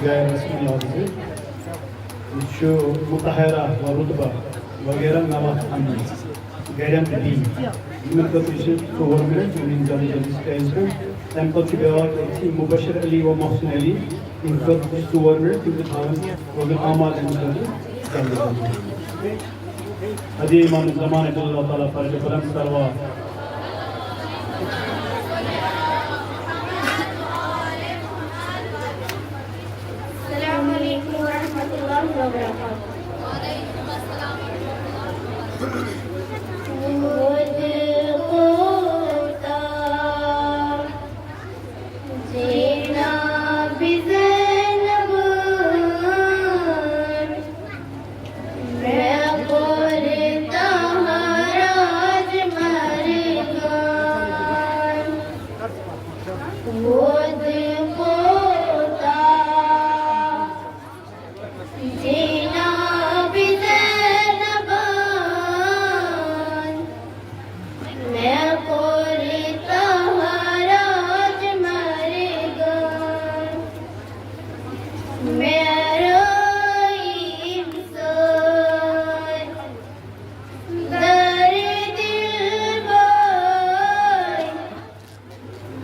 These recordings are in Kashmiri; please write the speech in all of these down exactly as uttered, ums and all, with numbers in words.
رسمی آبزِ، یہِ چھُ مطہرہ و رطبہ وغیرہ نوح اَننہٕ، گرٮ۪ن دِنۍ۔ یِمن خٲطرٕ چھِ ژور منٹ، یِم یِن جلدی جلدی سٹیج پٮ۪ٹھ۔ تَمہِ پتہٕ چھُ بیٛاکھ أتھی مبشر علی و محسن علی، یِم خٲطرٕ چھِ ژور منٹ، تِم تہِ تھاوَن پنُن اعمال دِنہٕ خٲطرٕ جلدی جلدی۔ ادی امام زمان جل اللہ تعالیٰ فرج بلند سروا۔ السلام علیکم ورحمۃ اللہ وبرکاتہ۔ زینب زینب، مےٚ کوٚر تہراج مرگن، وود کوتاہ۔ زینب زینب، مےٚ کوٚر تہراج مرگن، مےٚ رٲوۍ أمۍ سۭتۍ دردِ دِل بٲے۔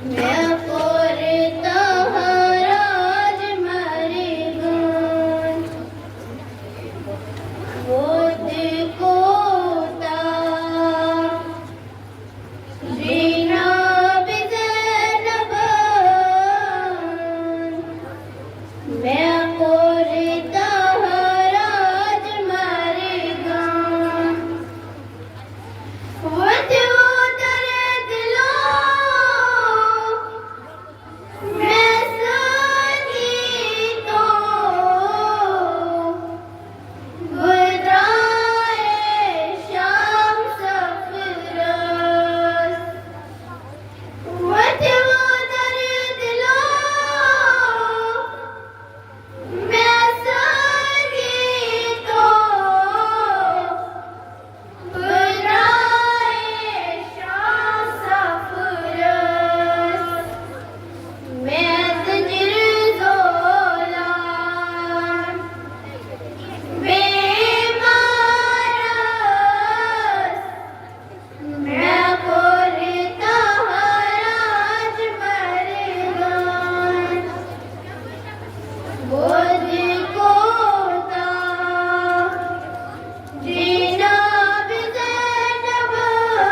مےٚ کوٚر تہراج مرگن، وود کوتاہ۔ زینب زینب، مےٚ کوٚر تہراج مرگن۔ وۄتھیو درد لوگ مےٚ سۭتی تو، بہٕ درٛایس شام سفرس۔ وۄتھیو درد لوگ مےٚ سۭتی تو، بہٕ درٛایس شام سفرس۔ مےٚ زِنجِر زولان بیمارس، مےٚ کوٚر تہراج مرگن، وود کوتاہ۔ جناب زینبن،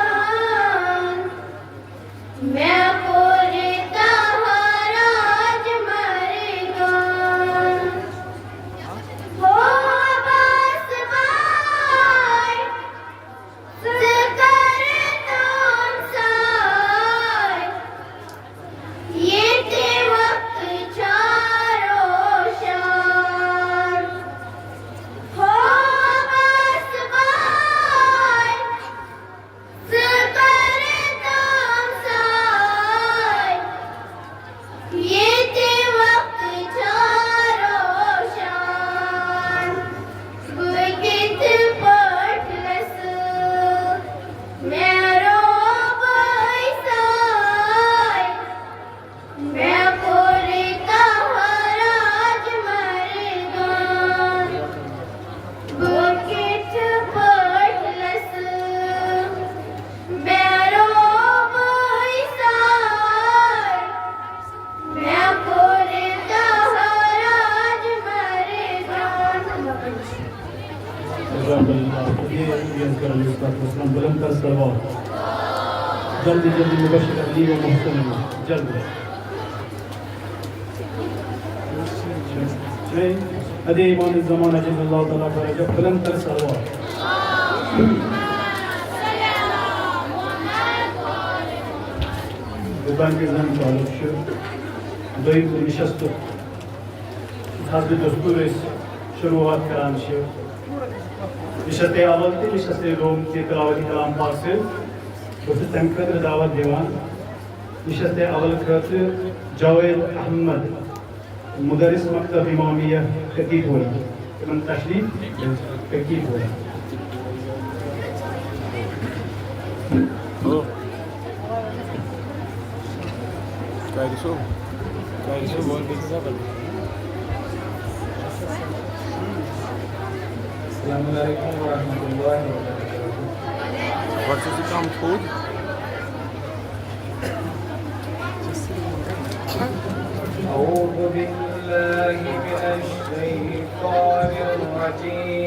مےٚ کوٚر تہراج مرگن۔ ہو بس باے، ژٕ کر تام ساے، ییٚتہِ وقت چھا روشن۔ ہو بس باے، ژٕ کر تام ساے، ییٚتہِ وقت چھا روشن۔ بہٕ کِتھ پٲٹھۍ لَسہٕ مےٚ روبٕے ساے؟ مےٚ کوٚر تہراج مرگن، بہٕ کِتھ پٲٹھۍ لَسہٕ مےٚ روبٕے ساے؟ مےٚ کوٚر تہراج مرگن۔ بلند کر سلوات۔ جلدی جلدی مبشر علی و محسن علی۔ جلدی۔ ادے امام زمان جل اللہ تعالیٰ فرجہ، بلند کر سلوات۔ دُکان کِس زَن تعلق چھُ دوٚیِم نِشست۔ حسب دستور أسۍ شروعات کران چھِ نشست اول تہٕ نشست دوم تہِ تلاوت کلام پاک سۭتۍ۔ بہٕ چھُس تَمہِ خٲطرٕ دعوت دِوان نشست اول خٲطرٕ جاوید احمد، مدرس مکتب امامیہ کتی پورہ، تِمن تشریف کتی پورہ۔ قاری صٲب، قاری صٲب، وۄنۍ گٔے زبردست۔ السلام عليكم ورحمة الله وبركاته. What is the come food? أعوذ بالله من الشيطان الرجيم.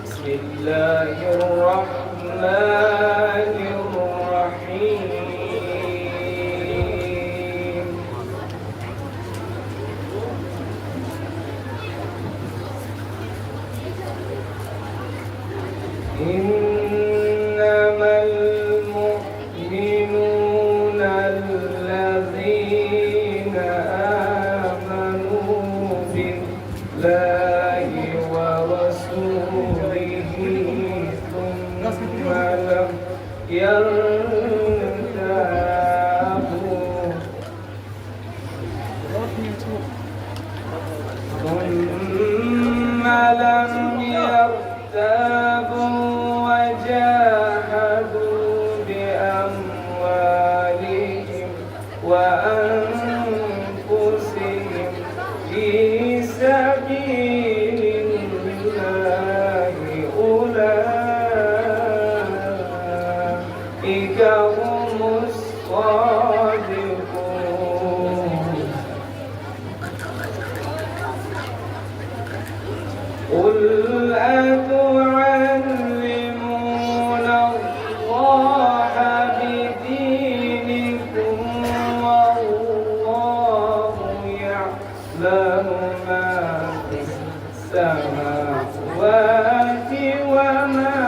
بسم الله الرحمن الرحيم. إنما المؤمنون الذين آمنوا بالله ورسوله ثم لم يرتابوا ثم لم يرتابوا وجاهدوا بأموالهم وأنفسهم في سبيل الله أولئك هم الصادقون. قل أتعلمون الله بدينكم والله يعلم ما في السماوات وما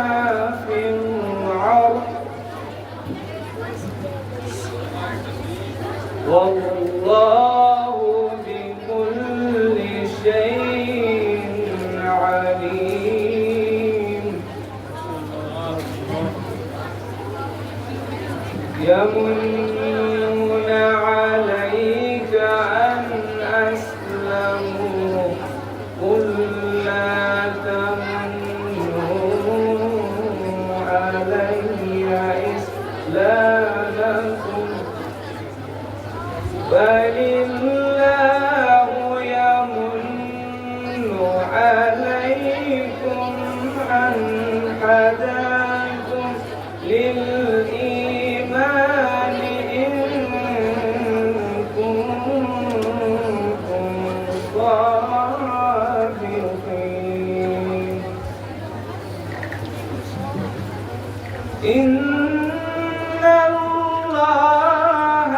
في الأرض والله بكل شيء عليم. يمنون عليك أن أسلموا قل لا تمنوا علي إسلامكم بل الله يمن عليكم أن هداكم للإيمان إن كنتم صادقين. إن الله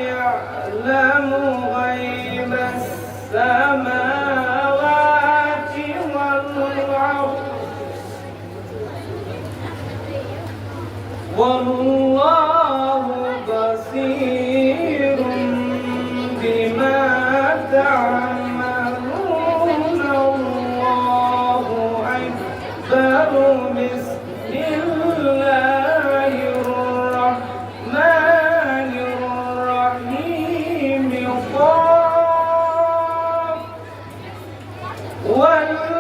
يعلم غيب السماوات والأرض والله بصير بما تعملون. الله أكبر. بسم الله الرحمن الرحيم. قاف والقرآن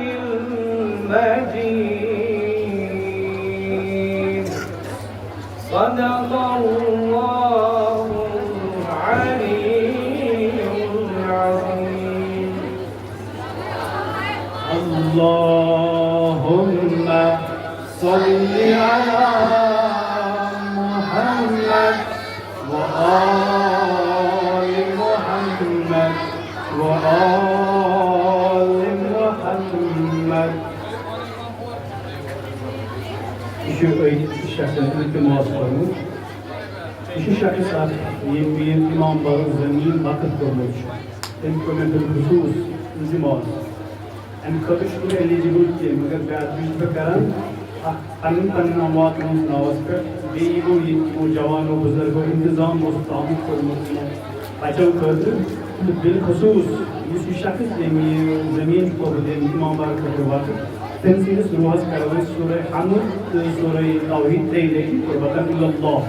المجيد. صدق الله العلي العظيم. اللهم صل على محمد وآل محمد وآل محمد. یہِ چھُ أکۍ شخصن التماس کوٚرمُت۔ یہِ چھُ شخص اکھ، ییٚمۍ مےٚ اِمام بارُک زٔمیٖن وقف کوٚرمُت چھُ۔ تٔمۍ کوٚر مےٚ بالخصوٗص التماس۔ اَمہِ خٲطرٕ چھُس نہٕ بہٕ eligible کینٛہہ، مگر بیٛاکھ چیٖز چھُس بہٕ کران، اکھ پنٕنۍ پنٕنۍ اموات تُہنٛدِس ناوس پٮ۪ٹھ، بیٚیہِ یِمو ییٚتہِ یِمو جوانو بُزرگو انتظام اوس تعاون کوٚرمُت یِمو بچو خٲطرٕ، تہٕ بالخصوٗص یُس یہِ شخص ییٚمۍ یہِ زٔمیٖن چھُ کوٚرمُت ییٚمہِ امام بارٕ خٲطرٕ وقف، تٔمۍ سٕنٛدِس روحس کرو أسۍ سورہ حمد تہٕ سورہ توحید ترٛیٚیہِ لٹہِ قربتاً الی اللہ۔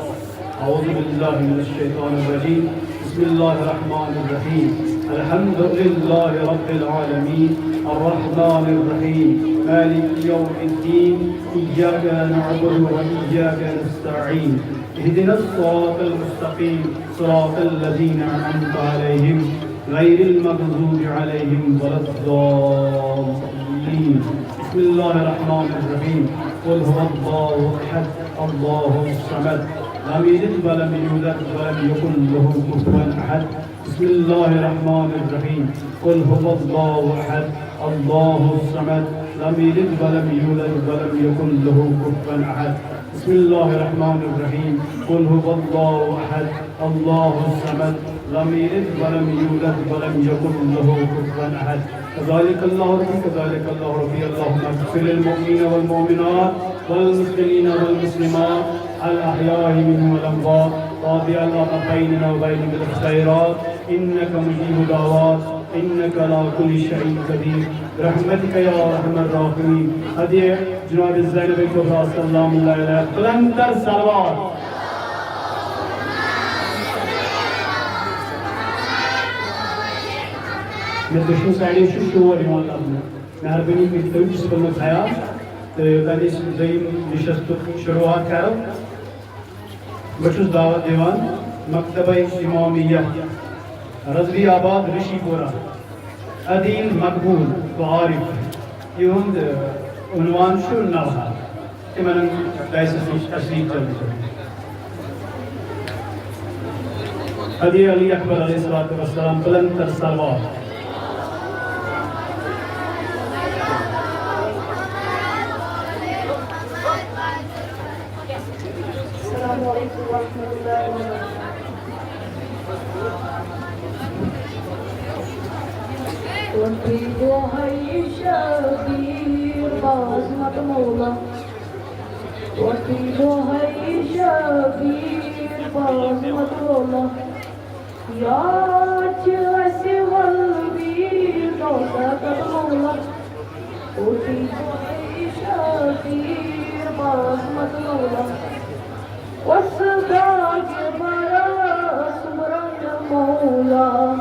أعوذ بالله من الشيطان الرجيم. بسم الله الرحمن الرحيم. الحمد لله رب العالمين، الرحمن الرحيم، مالك يوم الدين، إياك نعبد وإياك نستعين، اهدنا الصراط المستقيم، صراط الذين أنعمت عليهم، غير المغضوب عليهم ولا الضالين. بسم الله الرحمن الرحيم. قل هو الله أحد، الله الصمد، لم يلد ولم يولد ولم يكن له كفوا أحد. بسم الله الرحمن الرحيم. قل هو الله أحد، الله الصمد، لم يلد ولم يولد ولم يكن له كفوا أحد. بسم الله الرحمن الرحيم. قل هو الله أحد، الله الصمد، لم يلد ولم يولد ولم يكن له كفوا أحد. كذلك الله ربي، كذلك الله ربي. اللهم اغفر للمؤمنين والمؤمنات والمسلمين والمسلمات الأحياء منهم والأموات. واقض اللهم بيننا وبينهم بالخيرات، إنك مجيب الدعوات، إنك على كل شيء قدير، برحمتك يا أرحم الراحمين. هدية جناب زينب الكبرى سلام الله عليها، بلندتر صلوات. مےٚ دٔچھِنۍ سایڈٕ چھُ شور یِوان لبنہٕ۔ مہربٲنی کٔرِتھ تھٲیِو ڈسپلنُک خیال۔ تہٕ یوٚتام أسۍ دوٚیِم نشستُک شروٗعات کرو، بہٕ چھُس دعوت دِوان مکتبہ امامیہ رضوی آباد رشی پورہ، عدیل مقبول و عارف، یِہُنٛد عنوان چھُ نوحہ۔ تِمن ڈائسس نِش تشریف تھٲوِو۔ ہدی علی اکبر علیہ الصلوۃ والسلام، بلند تر صلوات۔ السلام علیکم ورحمۃ اللہ وبرکاتہ۔ وۄتھی دۄہے شبیر باز مت مولا۔ وۄتھی دۄہے شبیر باز مت مولا۔ یاد چھِ اَسہِ ولوی دۄہ سقط مولا۔ وۄتھی دۄہے شبیر باز مت مولا۔ کۄس باغ برس مرن مولا۔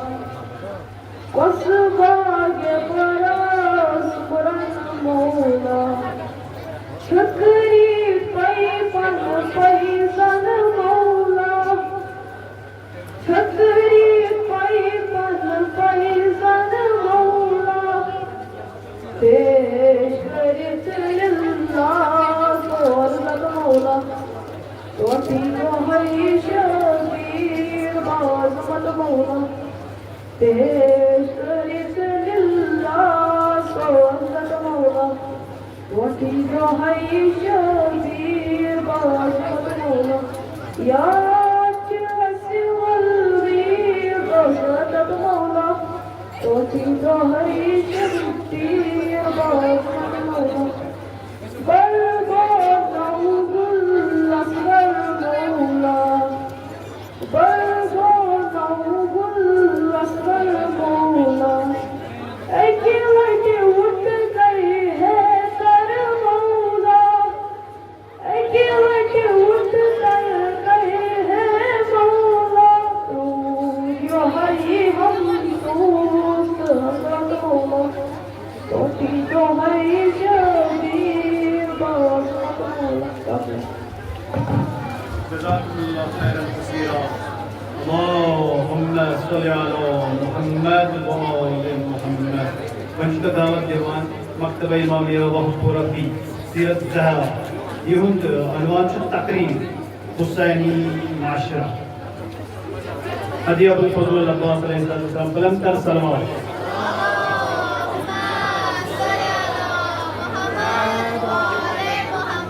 کۄس باغ برس مرن مولا۔ چھکری پے پن پے زن مولا۔ چھتری پے پن پے زن مولا۔ پیش کٔرِتھ للہ سوز نت مولا۔ وۄتھی دۄہے شبیر باز مت مولا۔ پیش کٔرِتھ للہ سوز نت مولا۔ وۄتھی دۄہے شبیر باز مت مولا۔ یاد چھِ اَسہِ ولوی دۄہ سقط مولا۔ وۄتھی دۄہے شبیر باز مت مولا۔ بڑ گوٚو نو گُل اصغر مولا۔ بڑ گوٚو نو گُل اصغر مولا۔ اَکہِ لٹہِ وُٹھ گٔے حیدر مولا۔ اَکہِ لٹہِ وُٹھ گٔے ہے مولا۔ روٗد یِہوٚے ہمسوز تہٕ حضرت مولا۔ وۄتھی دۄہے شبیر باز مت مولا۔ جزاکم اللہ خیرا کثیرا۔ اللہم صل علی محمد و آل محمد۔ وۄنۍ چھِ دعوت دِوان مکتبہ امامیہ وہب پورہ بی سیرت زہرا۔ یِہُنٛد عنوان چھُ تقریٖب حسینی معاشرہ۔ ہدی ابو الفضل العباس علیہ السلام، بلند تر صلوات۔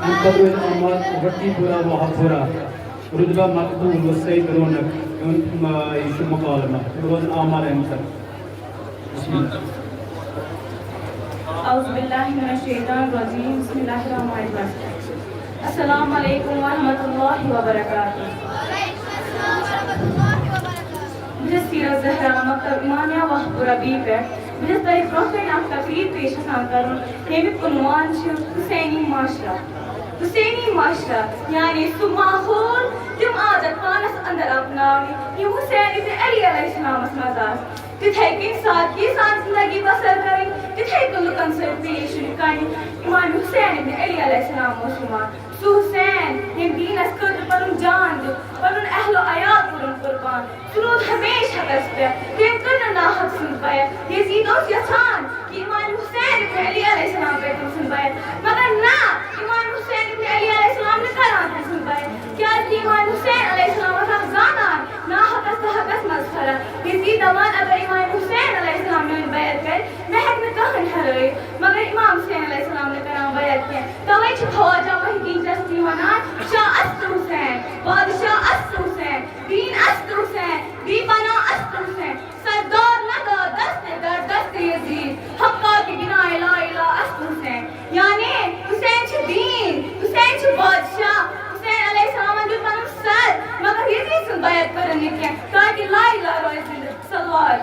اَمہِ پتہٕ روزِ آمار وٹی پورہ، وہب پورہ، رتبہ مقبول و سید رونق، یِہُنٛد، آ، یہِ چھُ مکالمہ۔ تِم روزن آمار اَمہِ پتہٕ۔ بسم اللہ۔ اعوذ باللہ من الشیطان الرجیم۔ بسم اللہ الرحمن الرحیم۔ السلام علیکم ورحمۃ اللہ وبرکاتہ۔ بہٕ چھَس سیرت زہرا مکتب امامیہ وہب پورہ بی پٮ۪ٹھ۔ بہٕ چھَس تۄہہِ برٛونٛہہ کَنہِ اَکھ تقریٖر پیش یَژھان کَرُن، ییٚمیُک عنوان چھُ حسینی معاشرہ۔ حسینی معاشرہ یعنی سُہ ماحول، تِم عادت پانَس اندر اپناونہِ، یِم حسین ابن علی علیہ السلامَس منٛز آسہٕ۔ تِتھے کٔنۍ سادگی سان زندگی بسر کرٕنۍ، تِتھے کٔنۍ لُکن سۭتۍ پیش یُن کرنہِ۔ امام حسین ابن علی علیہ السلام اوس یِوان۔ سُہ حسین، ییٚمۍ دیٖنس خٲطرٕ پنُن جان دیُت، پنُن اہل و عیال کوٚرُن قربان۔ سُہ روٗد ہمیشہٕ حقس پٮ۪ٹھ، تٔمۍ کٔر نہٕ ناحق سٕنٛز بیعت۔ یزید اوس یژھان کہِ امام حسین ابن علی علیہ السلام کرِ تٔمۍ سٕنٛز بیعت، مگر نہ، امام حسین ابن علی علیہ السلام نہٕ کران تٔمۍ سٕنٛز بیعت، کیازِ کہِ امام حسین علیہ السلام اوس اکھ زانان ناحقس تہٕ حقس منٛز فرق۔ یزید دپان، اگر امام حسین علیہ السلام میٲنۍ بیعت کرِ، مےٚ ہیٚکہِ نہٕ کٕہٕنۍ ہرٲوِتھ، مگر امام حسین علیہ السلام نہٕ کران بیعت کینٛہہ۔ توے چھِ خواجہ محی الدین چشتی ونان، شاہ اصل حسین، بادشاہ اصل حسین، دین اصل حسین، بی پناہ اصل حسین، سردار نداد دست در دست یزید، حقا کی بنا لا الہ اصل حسین۔ یعنی حسین چھِ دین، حسین چھِ بادشاہ، حسین علیہ السلامن دیُت پنُن سر، مگر یزید سٕنٛز بیعت کٔرٕن نہٕ کینٛہہ، تاکہِ لا الہ روزِ زندٕ۔ صلوات۔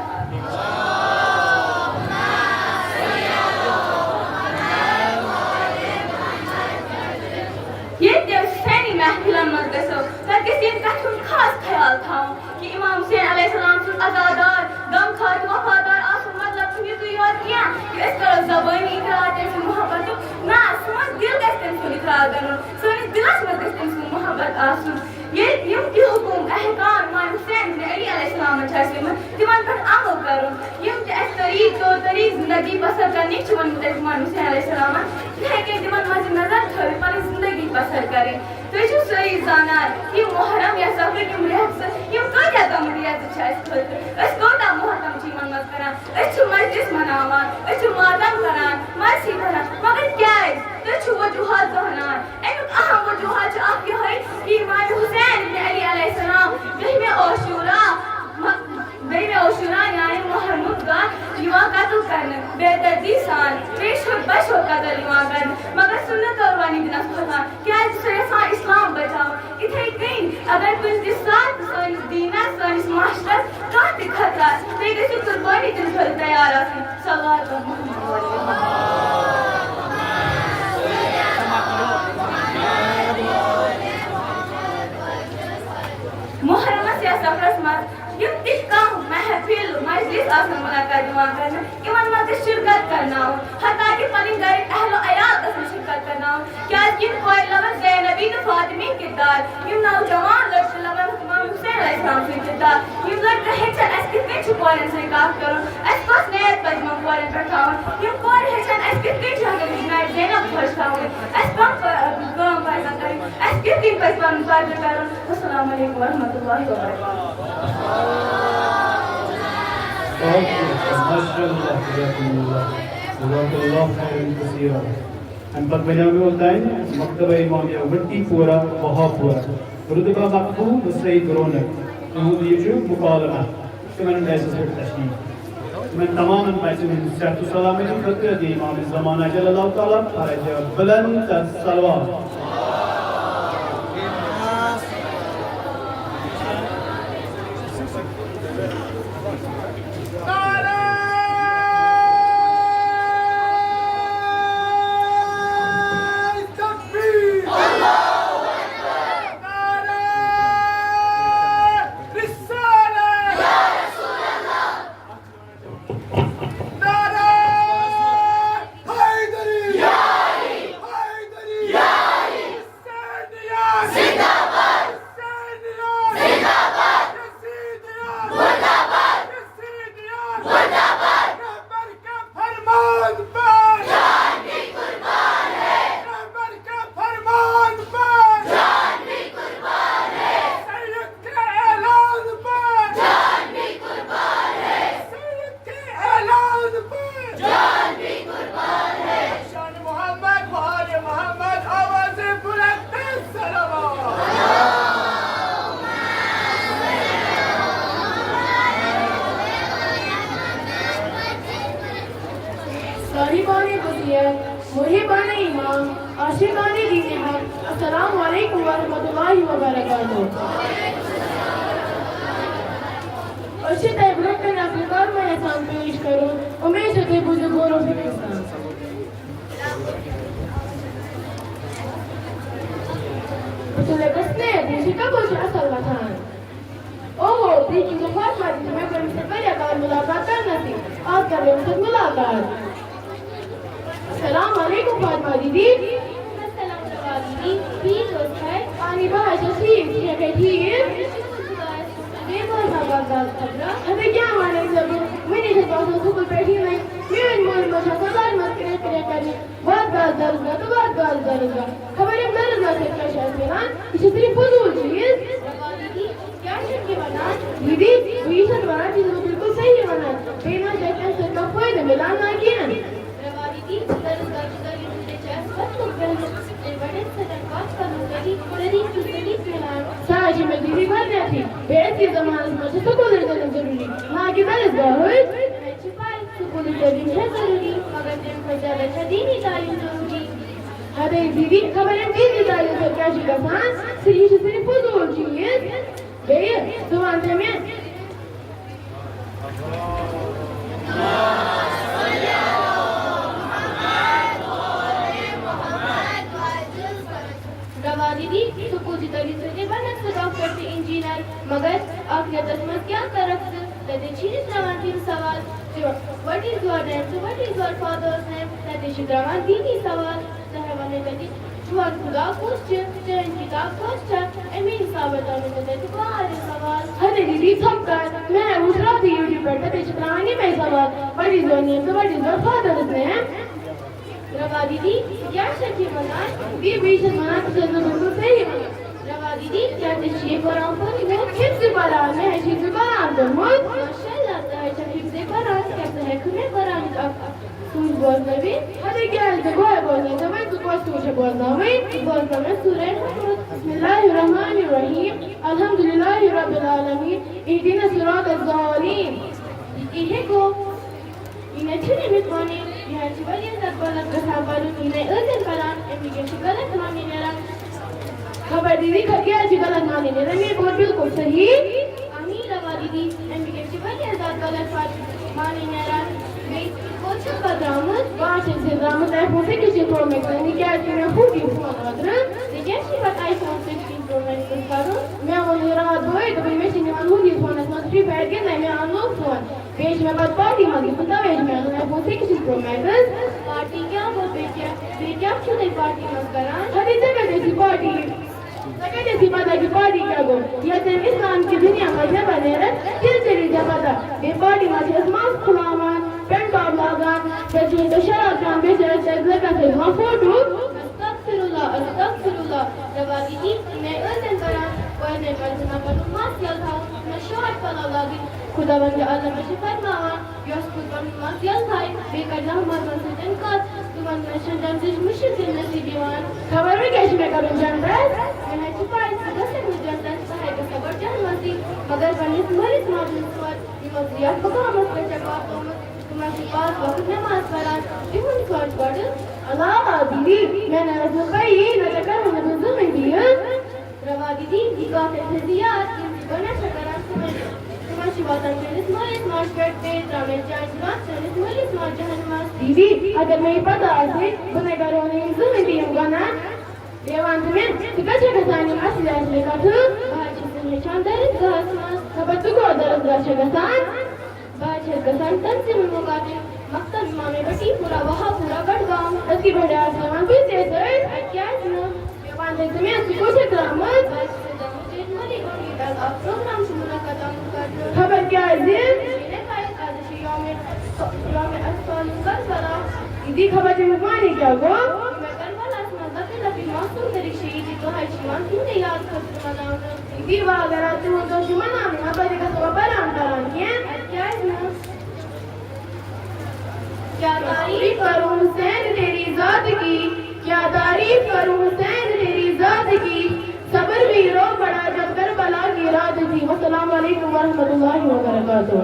ییٚلہِ تہِ أسۍ حسینی محفلن منٛز گژھو، تتہِ گژھِ ییٚمہِ کتھِ ہُنٛد خاص خیال تھاوُن کہِ امام حسین علیہ السلام سُنٛد عزادار، غمخوار تہٕ وفادار آسُن مطلب چھُنہٕ یِتُے یوت کینٛہہ کہِ أسۍ کرو زبٲنی اقرار تٔمۍ سُنٛد محبتُک۔ نہ، سون دِل گژھِ تٔمۍ سُنٛد اقرار کرُن، سٲنِس دِلس منٛز گژھِ تٔمۍ سُنٛد محبت آسُن۔ ییٚلہِ یِم تہِ حکم احکام امام حسین بن علی علیہ السلامن چھِ اَسہِ دِتمٕتۍ، تِمن پٮ۪ٹھ عمل کرُن۔ یِم تہِ اَسہِ طریٖق طور طریٖق زندگی بسر کرنٕکۍ چھِ ؤنمٕتۍ اَسہِ امام حسین علیہ السلامن، تِتھے کٔنۍ تِمن مَدِ نظر تھٲوِتھ پنٕنۍ زندگی بسر کرٕنۍ۔ تُہۍ چھِو سٲری زانان، یِم محرم یا صفر یِم رٮ۪تھ زٕ، یِم کۭتیاہ غمہٕ رٮ۪تھ زٕ چھِ اَسہِ خٲطرٕ۔ أسۍ کوٗتاہ ماتم چھِ یِمن منٛز کران۔ أسۍ چھِ مجلس مناوان، أسۍ چھِ ماتم کران، مرثی کران، مگر کیازِ؟ تُہۍ چھِو وجوہات زانان۔ اَمیُک اہم وجوہات چھُ اکھ یِہوٚے کہِ امام حسین ابن علی علیہ السلام دٔہمہِ عاشورا، م-، دٔہمہِ عاشورا یعنی محرمُک دۄہ یِوان قتل کرنہٕ بے دردی سان، ریشہِ ہیوٚر بچہِ ہیوٚر قتل یِوان کرنہٕ، مگر سُہ نہٕ قربانی دِنس کھۄژان، کیازِ سُہ یژھان اسلام بچاوُن۔ یِتھے کٔنۍ اگر کُنہِ تہِ ساتہٕ سٲنِس دیٖنس، سٲنِس معاشرس کانٛہہ تہِ خطرٕ آسہِ، تُہۍ گٔژھِو قربٲنی دِنہٕ خٲطرٕ تیار آسٕنۍ۔ صلوات محمد۔ محرمس یا صفرس منٛز یِم تہِ کانٛہہ محفل، مجلس آسن منعقد یِوان کرنہٕ، یِمن منٛز گژھِ شرکت کرناوُن، حتیٰ کہِ پنٕنۍ گرٕکۍ اہل و عیال گژھن شرکت کرناوُن، کیازِ یِم کورِ لبن زینبی تہٕ فاطمی کردار، یِم نوجوان لڑکہٕ لبن امام حسین علیہ السلام سُنٛد کردار، یِم لڑکہٕ ہیٚچھن اَسہِ کِتھ کٔنۍ چھُ کورٮ۪ن سۭتۍ کَتھ کَرُن، اَسہِ کۄس نیت پَزِ یِمَن کورٮ۪ن پٮ۪ٹھ تھاوُن، یِم کورِ ہیٚچھن اَسہِ کِتھ کٔنۍ چھُ حضرت جناب زینب خۄش تھاوٕنۍ، اَسہِ کۄس کٲم پَزَن کَرٕنۍ، اَسہِ کِتھ کٔنۍ پَزِ پَنُن پردٕ کَرُن۔ السلام علیکم ورحمۃ اللہ وبرکاتہ۔ ماشاء اللہ، جزاکم اللہ، جزاک اللہ خیرا کثیرا۔ اَمہِ پتہٕ بنیو مےٚ اوٚتانۍ مکتبہ امامیہ وٹی پورہ، بہاپورہ، رتبہ مقبول و سید رونق۔ تِہُنٛد یہِ چھُ مکالمہ، تِمن بیسس پٮ۪ٹھ تشریف۔ تِمن تمامن بچن ہٕنٛز صحت و سلامتی خٲطرٕ دِ امام زمانہ جل اللہ تعالیٰ فرج بلند تہٕ صلوات۔ نعرہ تکبیر! نعرہ رسالت! نعرہ حیدری! حیدری! حسینیت! زندہ باد! حسینیت! زندہ باد! یزیدیت! مردہ باد! یزیدیت! مردہ باد! رہبر کا فرمان پر جان بھی قربان ہے۔ رہبر کا فرمان پر جان بھی قربان ہے۔ سید کے اعلان پر جان بھی قربان ہے۔ سید کے اعلان پر جان بھی قربان ہے۔ شان محمد و آل محمد، آواز بلند صلوات۔ صاحبان فضیلت، محبان امام، عاشقان دین حق، السلام علیکم ورحمۃ اللہ وبرکاتہ۔ أسۍ چھِ تۄہہِ برٛونٛہہ کَنہِ اَکھ مُقدمہٕ یَژھان پیش کَرُن۔ اُمید چھِ تُہۍ بوٗزِو غور و فِکرِ سان۔ بہٕ تُلے بَس نیر، یہِ چھِ کَپٲرۍ چھِ اَصٕل وۄتھان۔ اوہو، تُہۍ کیٛاہ چھِو فرماوان؟ مےٚ کوٚر أمِس سۭتۍ واریاہ کال مُلاقات، آز کرو أمِس سۭتۍ مُلاقات۔ السلام علیکم فاطمہ دیدی۔ السلام روا دیدی، ٹھیٖک ٲس کھے؟ اہنی بہٕ حظ چھَس ٹھیٖک، ژٕ چھَکھے ٹھیٖک؟ شُکُر خۄدایَس کُن، بیٚیہِ بوزناو بَکواس خبرا؟ ہَتہٕ کیٛاہ وَنَے ژےٚ بہٕ، وٕنی چھَس بہٕ آسان سکوٗل پٮ۪ٹھ یِنَے، میٛٲنۍ مٲلۍ مٲلۍ چھِ آسان لَرِ منٛز کرٛٮ۪کھ کرٛٮ۪کھ کَرنہِ، وَتھ گژھ درسگاہ تہٕ وَتھ گژھ درسگاہ۔ خبر یِم درسگاہ سۭتۍ کیٛاہ چھِ اَسہِ مِلان؟ یہِ چھِ صرف فضوٗل چیٖز۔ روا دیدی، کیٛاہ چھَکھ یہِ وَنان؟ دیدی، بہٕ یہِ چھَس وَنان، یہِ چھَس بہٕ بِلکُل صحیح وَنان۔ بیٚیہِ ما چھِ اَسہِ اَمہِ سۭتۍ کانٛہہ فٲیدٕ مِلان؟ نہ کینٛہہ۔ روا دیدی، درسگاہ چھُ دٔلیٖل تہِ چھِ اَسہِ وَتھُن بیٚہنُن، تہٕ بَڑٮ۪ن سۭتۍ کَتھ کَرنُک طریٖقہٕ، طریٖقہٕ چھُ صحیح مِلان۔ سۄ حظ چھِ مےٚ دیدی گۄڈٕنٮ۪تھٕے۔ بیٚیہِ أزکِس زمانَس منٛز چھِ سکوٗلٕچ تعلیٖم ضروٗری، نہ کہِ درسگاہٕچ۔ مےٚ چھِ پَے، سکوٗلٕچ تعلیٖم چھےٚ ضروٗری، مگر تَمہِ کھۄتہٕ زیادٕ چھےٚ دیٖنی تعلیٖم ضروٗری۔ ہَتَے دیدی، خبر أمۍ دیٖنی تعلیٖم سۭتۍ کیٛاہ چھُ گژھان؟ سُہ، یہِ چھُ صرف فضوٗل چیٖز۔ بیٚیہِ، ژٕ وَن تہٕ مےٚ۔ روا دیدی، سکوٗل چہِ تعلیٖم سۭتۍ بَنَکھ ژٕ ڈاکٹر تہٕ انجینر، مگر آخرتَس منٛز کیٛاہ کَرَکھ ژٕ؟ تَتہِ چھِی نہٕ ترٛاوان تِم سوال زِ what is your name تہٕ what is your father's name، تَتہِ چھِ ترٛاوان دیٖنی سوال۔ تۄہہِ وَنَے تَتہِ چون خدا کُس چھُ، چٲنۍ کِتاب کۄس چھےٚ، اَمی حسابہٕ ترٛاونو مےٚ تَتہِ واریاہ سوال۔ ہَتَے دیدی، ژھۄپہٕ کر، مےٚ ہَے وُچھ راتھٕے YouTube پٮ۪ٹھ، تَتہِ چھِ ترٛاوان یِمَے سوال، what is your name تہٕ what is your father's name؟ روا دیدی، کیٛاہ چھَکھ یہِ وَنان؟ دیدی، بہٕ چھَس وَنان، ژٕ چھَکھ نہٕ بِلکُل صحیح وَنان۔ روا دیدی، کیٛاہ ژےٚ چھُ یہِ قرآن پوٚرمُت؟ حفظِ قرآن، مےٚ حظ چھُ یہِ قرآن پوٚرمُت۔ ماشاء اللہ، ژٕ حظ چھَکھ حفظِ قرآن، کیٛاہ ژٕ ہٮ۪ککھٕ مےٚ قرآنٕچ اَکھ سوٗچ بوزنٲوِتھ؟ ہَتَے کیٛازِ نہٕ، بہٕ ہَے بوزناوٕ ژےٚ وۄنۍ، ژٕ کۄس سوٗچ چھَکھ بوزناوٕنۍ؟ بوزناو مےٚ سورہ الحمد۔ بسم اللہ الرحمن الرحیم، الحمد للہ رب العالمین، اہدنا الصراط الضالین۔ یہِ کیٛاہ گوٚو؟ یہِ نَے چھُنہٕ أمِس معنی، یہِ حظ چھُ واریاہ زیادٕ غلط گژھان پَرُن، یہِ نَے ٲسۍ زَن پَران، أمِس کیٛاہ چھُ غلط معنی نیران؟ خبر دیدی، خبر کیٛازِ چھُ غلط معنی نیران؟ مےٚ کوٚر بِلکُل صحیح۔ اَہنی روا دیدی، أمِس کیٛاہ چھُ واریاہ زیادٕ غلط پَرُن معنی نیران؟ بیٚیہِ کوٚت چھَکھ پَتہٕ درٛامٕژ؟ بہٕ حظ چھَس یہِ درٛامٕژ iPhone sixteen Pro Max اَننہِ، کیٛازِ کہِ مےٚ پھُٹ یہِ فون اوترٕ۔ ژےٚ کیٛازِ چھُے پَتہٕ iPhone sixteen Pro Max کَرُن؟ مےٚ ووٚن یہِ راتھ بٲے، دوٚپُن، مےٚ چھِ نِوان ہُتھ یہِ فونَس منٛز Free Fire گِنٛدنَے، مےٚ اَن نوٚو فون۔ بیٚیہِ چھِ مےٚ پَتہٕ پارٹی منٛز گژھُن، تَوَے چھِ مےٚ اَنُن iPhone sixteen Pro Max۔ Party کیٛاہ گوٚو بیٚیہِ کیٛاہ؟ بیٚیہِ کیٛاہ چھُو تُہۍ پارٹی منٛز کران؟ ہَتہٕ ژےٚ کَتہِ ٲسی پارٹی؟ ژےٚ کَتہِ ٲسی پَتہ کہِ پارٹی کیٛاہ گوٚو؟ ییٚلہِ ژےٚ اِسلام کہِ دُنیا منٛز نٮ۪بر نیرَکھ، تیٚلہِ ژےٚ ژےٚ پَتہ۔ بیٚیہِ پارٹی منٛز چھِ أسۍ ماسک کھُلاوان، pant top لاگان، بیٚیہِ چھِ أسۍ شراب چٮ۪وان، بیٚیہِ چھِ أسۍ تَتہِ لٔڑکَن سۭتۍ تُلان فوٹو۔ استغفر اللہ، استغفر اللہ۔ روا دیدی، مےٚ ٲسۍ زَن کران، کورِ نَے پَزِ نہ پَنُن مَس یَلہٕ تھاوُن، نہ شارٹ پَلو لاگٕنۍ۔ خۄداوندِ عالم چھِ فرماوان، یۄس کورِ پَنُن مَس یَلہٕ تھایہِ، بیٚیہِ کَرِ نامردَن سۭتۍ کَتھ، تِمَن منٛز چھِ جنتٕچ مُشک تہِ نصیٖب یِوان۔ خبر وۄنۍ کیٛاہ چھِ مےٚ کَرُن جنتَس؟ مےٚ حظ چھِ پَے، ژٕ گژھکھ نہٕ جنتَس، ژٕ حظ گژھکھ گۄڈٕ جہنمَسٕے۔ مگر پنٛنِس مٲلِس ماجہِ ہُنٛد سوز، یِمو ژٕ یَتھ مُقامَس پٮ۪ٹھ چھَکھ واتنومُت، تِمَن چھِ پانٛژھ وقت نٮ۪ماز پَران، تِہُنٛد سونٛچ گۄڈٕ۔ علاوہ دیدی، مےٚ نہ ٲس نہٕ پَیی، نہ تہِ کَرٕہا نہٕ بہٕ زٕہٕنۍ تہِ یہِ۔ روا دیدی، یہِ کَتھ تہِ تھٲیزِ یاد، یِم تہِ گۄناہ چھِ کَران، تِمَن، تِمَن چھِ واتان چٲنِس مٲلِس ماجہِ پٮ۪ٹھ، بیٚیہِ ترٛاونَے چانہِ گۄناہ چٲنِس مٲلِس ماجہِ جہنمَس۔ دیدی، اگر مےٚ یہِ پَتہ آسہِ ہے، بہٕ نَے کَرٕہا نہٕ یِم زٕہٕنۍ تہِ یِم گۄناہ۔ بیٚیہِ وَن تہٕ مےٚ، ژٕ کَتہِ چھَکھ گژھان یِم اَصلی اَصلی کَتھٕ؟ بہٕ حظ چھَس وۄنۍ ہیٚچھان درسگاہَس منٛز۔ خبر ژٕ کوٚت درسگاہ چھَکھ گژھان؟ بہٕ حظ چھَس گژھان تنظیٖم المقاتل مکتب امام بٹی پورہ وہاپورہ بڈگام۔ أزکہِ پٮ۪ٹھٕ آسہٕ نہٕ وَنان بہٕ ژےٚ سۭتۍ۔ اَدٕ کیٛازِ نہٕ؟ مےٚ وَن تہٕ ژٕ مےٚ، ژٕ کوٚت چھَکھ درٛامٕژ؟ بہٕ حظ چھَس درٛامٕژ ییٚتہِ مٔلی گونڈی تَل اَکھ پروگرام چھُ مُنعقد آمُت کرنہٕ۔ خبر کیٛازِ؟ مےٚ چھُنہٕ پَے، آز چھُ یومِ، یومِ اطفال کربلا۔ یہِ دی خبر تَمیُک معنی کیٛاہ گوٚو؟ یِمَے کربلاہَس منٛز لۄکٕٹۍ لۄکٕٹۍ معصوٗم طٔریٖقہٕ شہیٖدی دۄہ حظ چھِ یِوان تِہِنٛدے یاد خٲطرٕ مَناونہٕ۔ یہِ دی وَغٲرٕ تِہُنٛد دۄہ چھُ مَناونہٕ یِوان، توتہِ گژھو بہٕ پَران پَران کینٛہہ۔ اَدٕ کیٛازِ نہٕ؟ کیا تعریف کروں حسین تیری ذات کی، کیا تعریف کروں حسین تیری ذات کی، صبر بھی رو پڑا جب کربلا کی رات تھی۔ والسلام علیکم ورحمۃ اللہ وبرکاتہ۔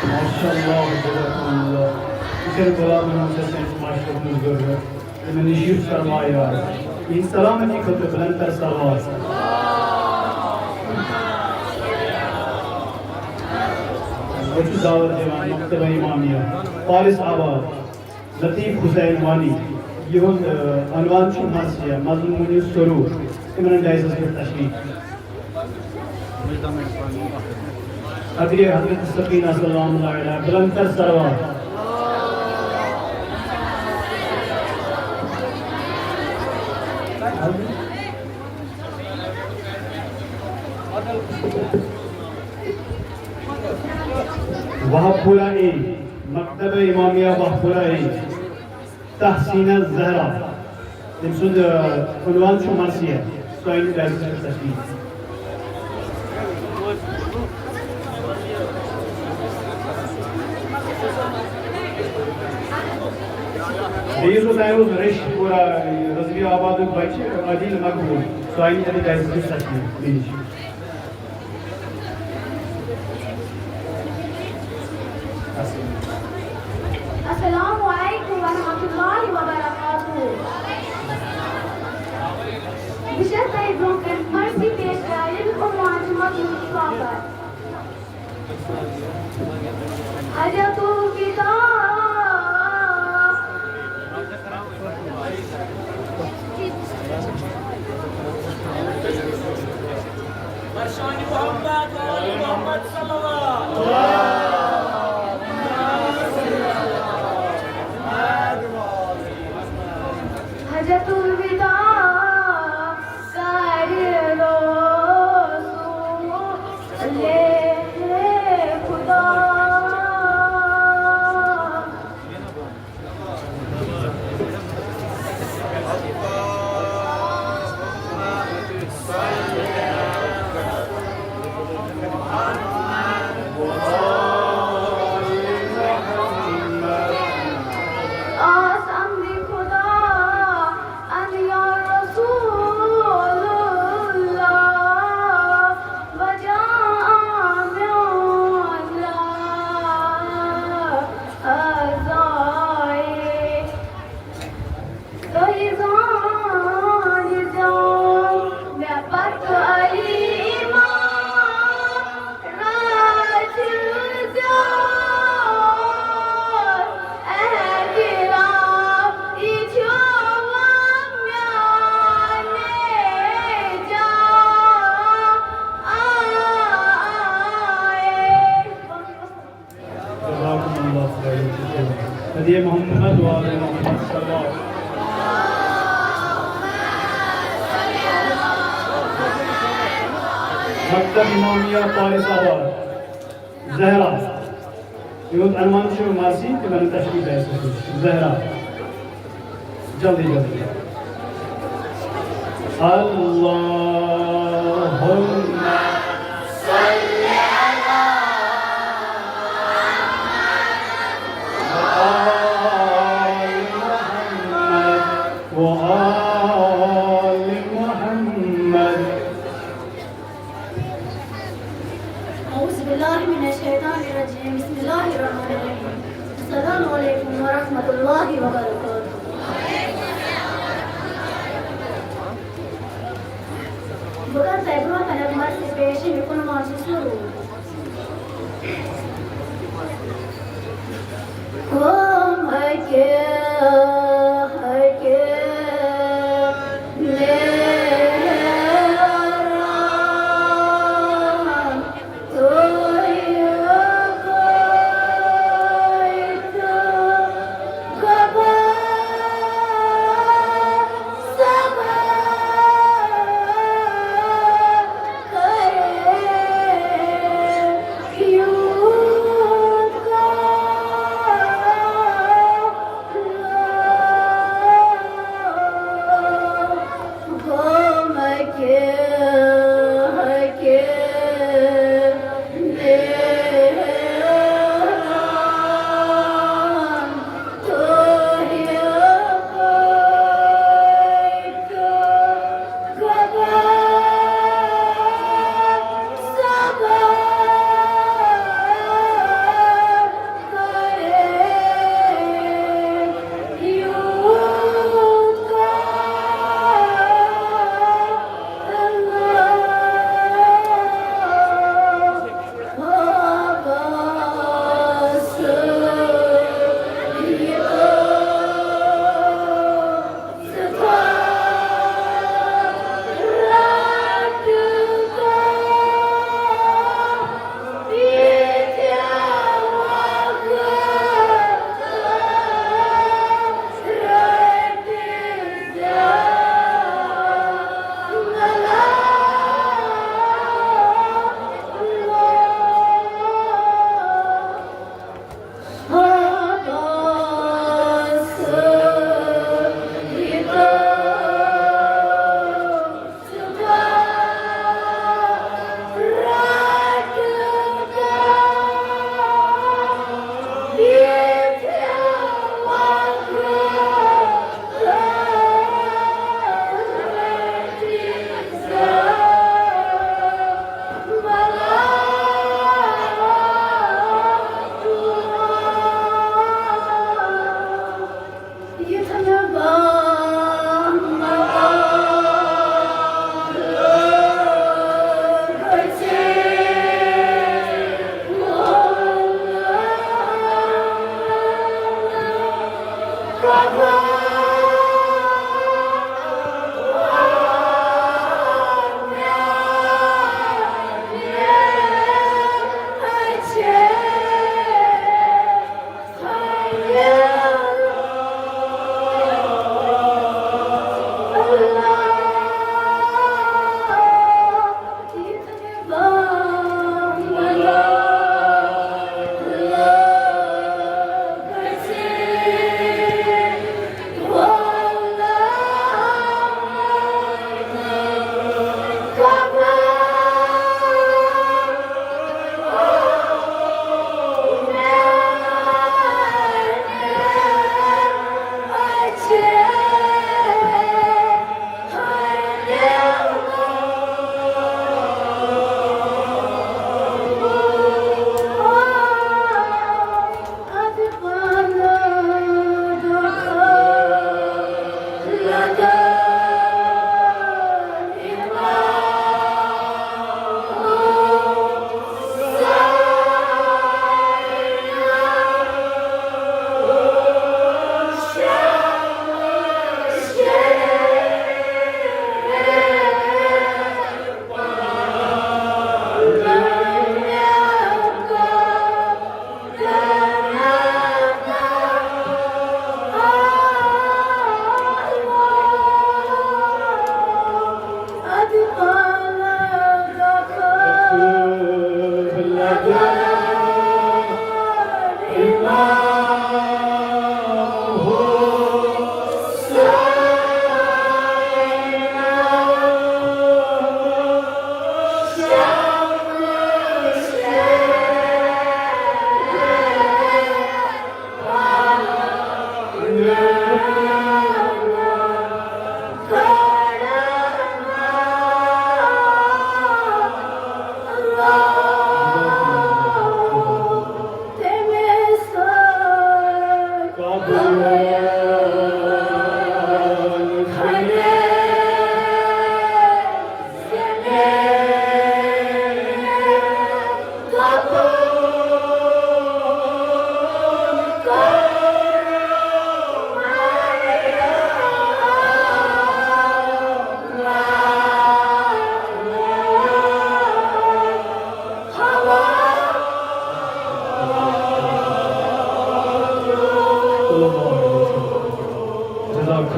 ماشاء اللہ، جزاکم اللہ۔ یہِ چھِ غلام محمد حسین ماشٹر سٕنٛز ضروٗرت۔ تِمن نِش یُس فرمایہِ آز۔ یِہنٛدِ سلامتی خٲطرٕ بلند تر صلوات۔ بہٕ چھُس دعوت دِوان مکتبہ امامیہ فارس آباد لطیف حسین وانی، یِہُنٛد، آ، عنوان چھُ مرثیہ، مظلوم منیٖر سرور، تِمن ڈائسس پٮ۪ٹھ تشریف۔ قدرِ حضرت سکینہ سلام اللہ علیہا، بلند تر صلوات۔ وہب پورہ اے، مکتبہ امامیہ وہب پورہ اے۔ تحسینہ زہرا، تٔمۍ سُنٛد، آ، عنوان چھُ مرثیہ، سُہ آیہِ نہٕ ڈایسس پٮ۪ٹھ تشریف۔ بیٚیہِ یُس اوس، تۄہہِ اوس ریٚش پورہ، رضوی آبادُک بچہِ عادل مقبول، سُہ آیہِ نہٕ تَتہِ ڈایسس پٮ۪ٹھ تشریف، بیٚیہِ نِش۔ السلام علیکم ورحمۃ اللہ وبرکاتہ۔ بہٕ چھَس تۄہہِ برٛونٛہہ کَنہِ مرثی پیش کران، ییٚمیُک عنوان چھُ مظلوم سۄمبر۔ حجت الوداع۔ برشان محمد و آل محمد صلوات۔ حجت الوداع کر رسول خدا۔ آس امرِ خدا ان یا رسول اللہ، وجہ میون لا ازائے۔ تۄہہِ زانہِ زیوٗن مےٚ پتہٕ علی امام راجہِ زیوٗن احترام، یہِ چھُ میانہِ جان۔ جزاکم اللہ خیرا۔ ہدی محمد و آل محمد صلی اللہ۔ مکتب امامیہ پارس آباد، زہرا۔ یِہُنٛد عنوان چھُ مرثی، تِمن تشریف آسہِ۔ زہرا۔ جلدی، جلدی۔ اللہم صل علی محمد و آل محمد۔ اعوذ باللہ من الشیطان الرجیم۔ بسم اللہ الرحمن الرحیم۔ السلام علیکم ورحمۃ اللہ وبرکاتہ۔ بہٕ کرٕ تۄہہِ برونٛہہ کنہِ اکھ مرثی پیش، ییٚمیُک عنوان چھُ سرور۔ قوم ہکہ، ہکہ لیران تویہ گویت گبر سبر کرے یوت کا جزاک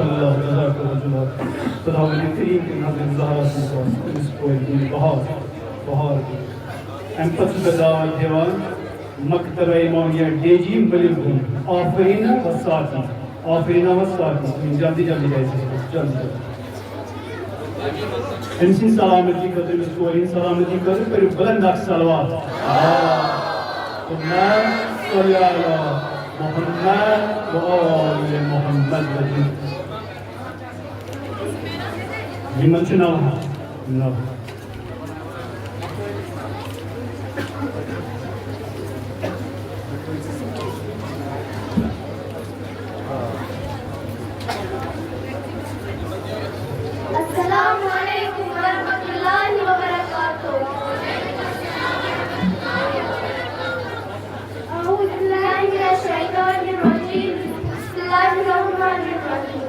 اللہ، جزاک اللہ، جزاک اللہ۔ خداوند کریم کہِ نظرِ زہرا سٕنٛز ٲس أمِس کورِ دِنۍ بہار، بہار دِنۍ۔ اَمہِ پتہٕ چھُ مےٚ دعوت دِوان مکتبہ امامیہ ڈی جی ملک گُنٛڈ۔ آفرینہ و ساقی، آفرینہ و ساقی، جلدی جلدی جائے، جلدی جلدی۔ أمۍ سٕنٛدِ سلامتی خٲطرٕ، أمِس کورِ ہٕنٛدِ سلامتی خٲطرٕ کٔرِو بلند اکھ صلوات۔ اللہم صل علی محمد و آل محمد۔ یِمن چھُ نو ہتھ، نو ہتھ۔ السلام علیکم ورحمۃ اللہ وبرکاتہ۔ اعوذ باللہ من الشیطان الرجیم۔ بسم اللہ الرحمن الرحیم۔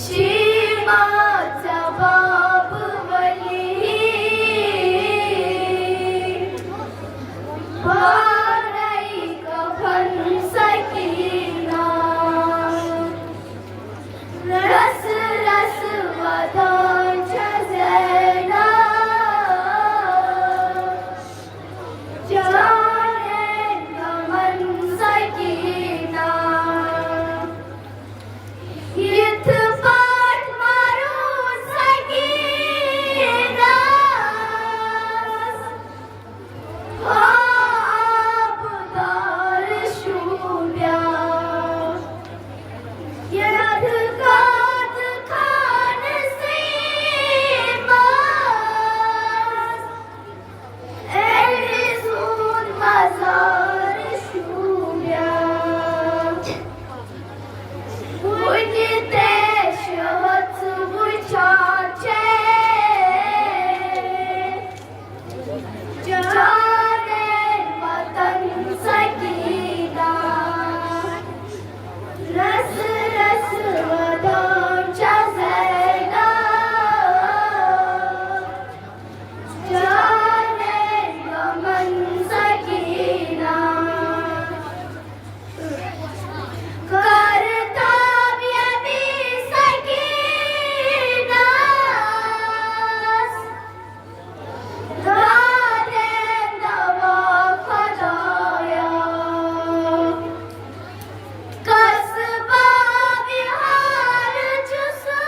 شیما ژےٚ باب ؤلی، پانے کفن سکینہ۔ رس رس ودان چھےٚ زینب، چانٮ۪ن غمن سکینہ۔ یِتھ پٲٹھۍ مرُن سکینس، ہا آبدار شوٗبیا۔ یَتھ قٲد خانہٕ سٕے منٛز أمۍ سُنٛد مزار شوٗبیا۔ وُنہِ ترٛیشہِ ہٕژ وُچھان چھے چانٮ۪ن وطن سکینہ۔ رس رس ودان چھےٚ زینب، چانٮ۪ن غمن سکینہ۔ کر تاب یبی سکینس، دادٮ۪ن دوا خدایا۔ قصبہ بہار چھُ سُہ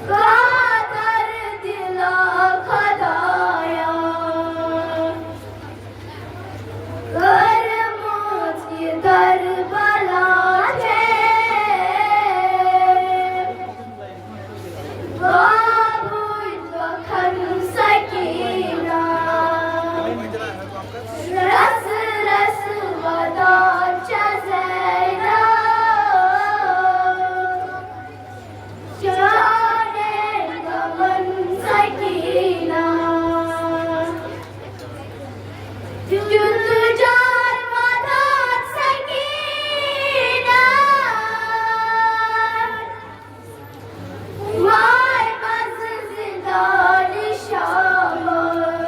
قادر دلا خدایا، کٔرمٕژ یہِ کربلا چھے بابٕچ دۄکھن سکینہ۔ رس رس ودان چھےٚ زینب، چانٮ۪ن غمن سکینہ۔ تیُتھ جان مدد سکینہ، وای منٛز زندان شامس۔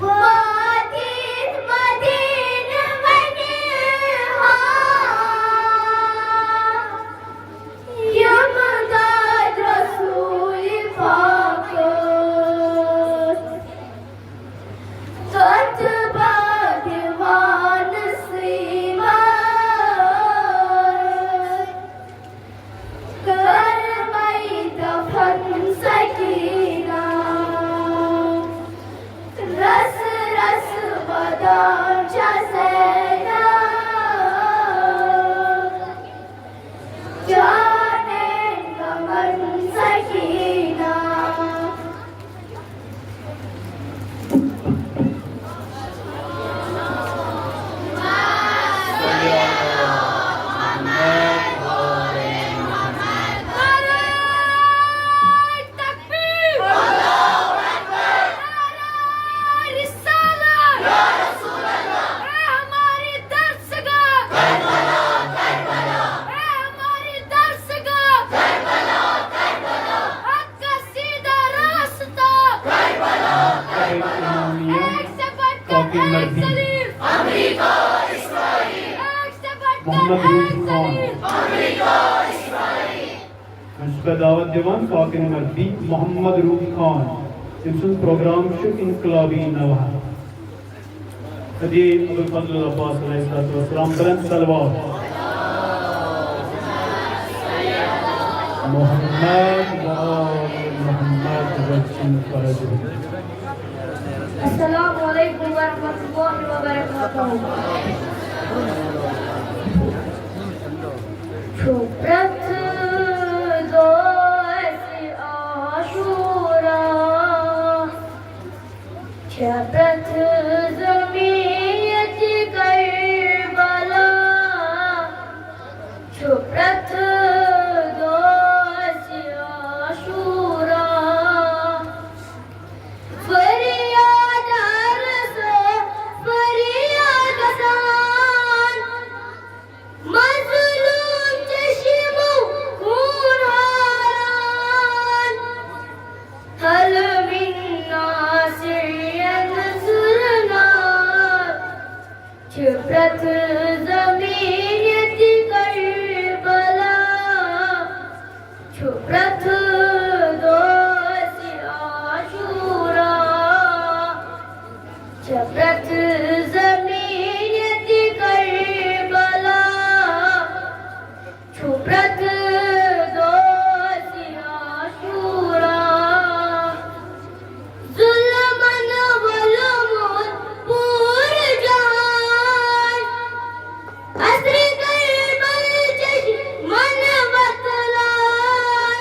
واتیت مدینہ ونے ہا، یمداد رسول پاکس۔ تتھ بادیوان سیما، کرمے دفن سکینہ۔ رس رس ودان چھےٚ زینب، چانٮ۪ن غمن سکینہ۔ نعرہ تکبیر! نعرہ رسالت! اے ہماری درسگاہ! اے ہماری درسگاہ! حق کا سیدھا راستہ! ایک سے بڑھ کر ایک ضلع! ایک سے بڑھ کر ایک ضلع! مےٚ چھُس تۄہہِ دعوت دِوان کاکَن مربی محمد روٗف خان، تٔمۍ سُنٛد پروگرام چھُ انقلابی نوحہ۔ ادی ابوالفضل العباس علیہ الصلوۃ والسلام، بلند صلوات۔ محمد و آل محمد وجل فرجہ۔ السلام علیکم ورحمۃ اللہ وبرکاتہ۔ چھُ پرٛٮ۪تھ دۄہ اَسہِ عاشورا، چھےٚ پرٛٮ۪تھ زٔمیٖن ییٚتہِ کربلا، چھُ پرٛٮ۪تھ دۄہ اَسہِ عاشورا۔ فریاد عرض، فریاد گژھان۔ چھُ پرٛٮ۪تھ زٔمیٖن ییٚتہِ کربلا، چھُ پرٛٮ۪تھ دۄہ عاشورا، چھُ پرٛٮ۪تھ زٔمیٖن ییٚتہِ کربلا، چھُ پرٛٮ۪تھ دۄہ عاشورا۔ ظُلمَن ووٚلمُت پوٗرٕ جہان، اثرِ کربل چشمن وۄتلان۔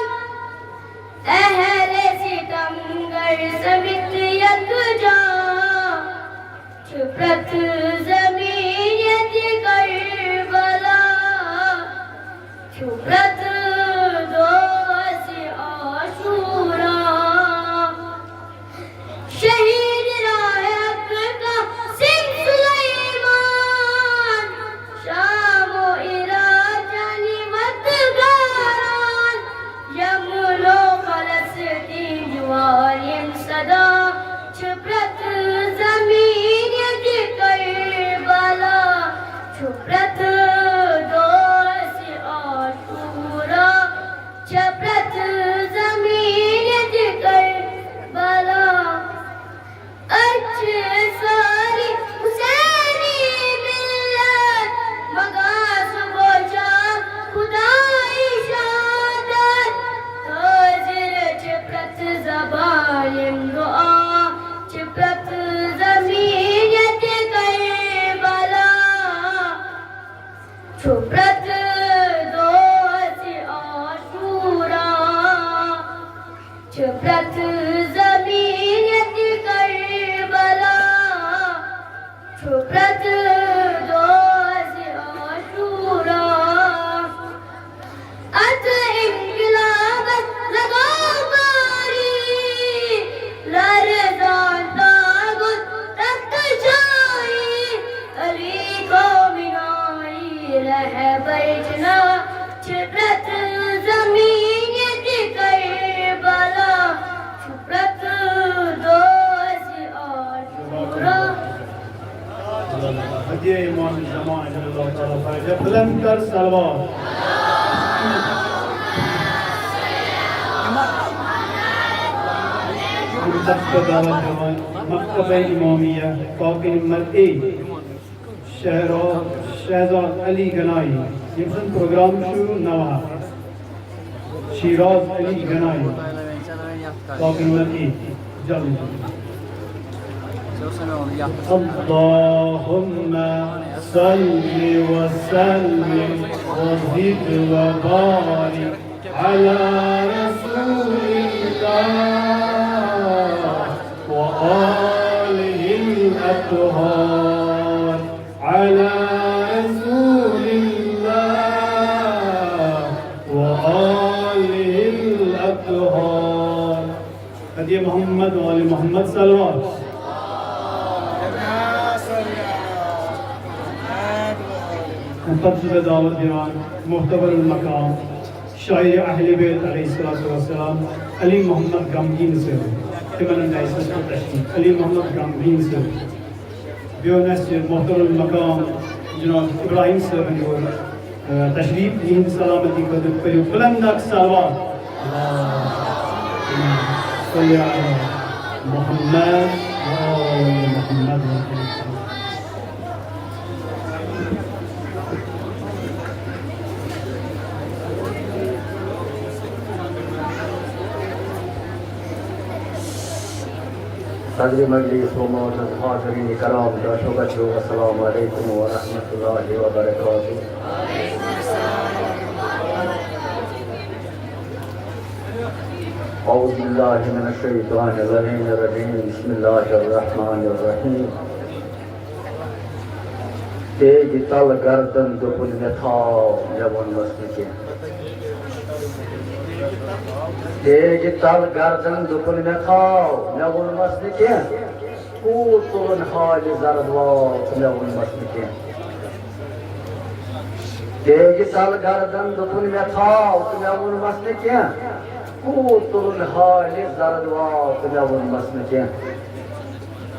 اہلِ ستم گٔے سٔمِتھ یکجا، چھُ پرٛٮ۪تھ زٔمیٖن ییٚتہِ کربلا، چھُ پرٛٮ۪تھ دۄہ عاشورا۔ شہید راہ حق قاسم سلیمان، شام و عراق جانی وقت گاران، یمن و فلسطین جوان یِم صدا، چھِ پرٛٮ۪تھ زٔمیٖن ییٚتہِ کربلا، چھُ پرٛٮ۪تھ دۄہ عاشورا، چھِ پرٛٮ۪تھ زٔمیٖن ییٚتہِ کربلا۔ أسۍ چھِ سٲری حسینی مِلت، مگاس بوزان خدایہِ شہادت۔ حٲضِر چھِ پرٛٮ۪تھ زبان یِم دُعا، چھِ پرٛٮ۪تھ زٔمیٖن ییٚتہِ کربلا، چھُ پرٛٮ۪تھ دۄہ عاشورا، چھُ پرٛٮ۪تھ زٔمیٖن ییٚتہِ کربلا، چھُ پرٛٮ۪تھ دۄہ عاشورا۔ اتھ انقلابس لگٲو باری، لرزان تاغُت تخت شاہی۔ علی خامنائی رہبر جناح، چھِ پرٛٮ۪تھ زٔمیٖن ییٚتہِ کربلا، چھُ پرٛٮ۪تھ دۄہ عاشورا۔ ہدیہ امام زمان اجل اللہ تعالیٰ فرجہ۔ بلند کر صلوات۔ ہم تخت دعوت دِوان مکتبہ امامیہ کاکن مرئی شہرا-، شہزاد علی گنائی، ییٚمہِ سُنٛد پروگرام چھُ نَو ہتھ۔ شیراز علی گنائی، باقی مرئی، جلدی۔ اللهم صل وسلم وزد وبارك على رسول الله وآله الأطهار، على رسول الله وآله الأطهار۔ ہدیہ محمد و آل محمد صلوات۔ اَمہِ پتہٕ چھُس بہٕ دعوت دِوان معتبر المقام شاعر اہل بیت علیہ الصلوۃ والسلام علی محمد غمگین صٲب، تِمن اندازس پٮ۪ٹھ تشریف۔ علی محمد غمگین صٲب۔ بیٚیہِ اوٚن اَسہِ محترم مقام جناب ابراہیم صٲبن یور، آ، تشریف۔ یِہنٛدِ سلامتی خٲطرٕ پٔرِو بلند اکھ صلوات۔ اللہم صل علی محمد و آل محمد۔ صدر مجلس و معزز حاضرین کرام، داشو بچو، السلام علیکم ورحمۃ اللہ وبرکاتہ۔ اعوذ باللہ من الشیطان اللعین الرجیم، بسم اللہ الرحمن الرحیم۔ تیگہِ تل گردن دوٚپُن مےٚ تھاو، مےٚ ووٚنمس نہٕ کینٛہہ۔ تیگہِ تل گردن دوٚپُن مےٚ تھاو، مےٚ ووٚنمس نہٕ کینٛہہ۔ کوٗت تُلُن حالہِ زرد واو تہٕ مےٚ ووٚنمس نہٕ کینٛہہ۔ تیگہِ تل گردن دوٚپُن مےٚ تھاو تہٕ مےٚ ووٚنمس نہٕ کینٛہہ۔ کوٗت تُلُن حالہِ زرد واو تہٕ مےٚ ووٚنمس نہٕ کینٛہہ۔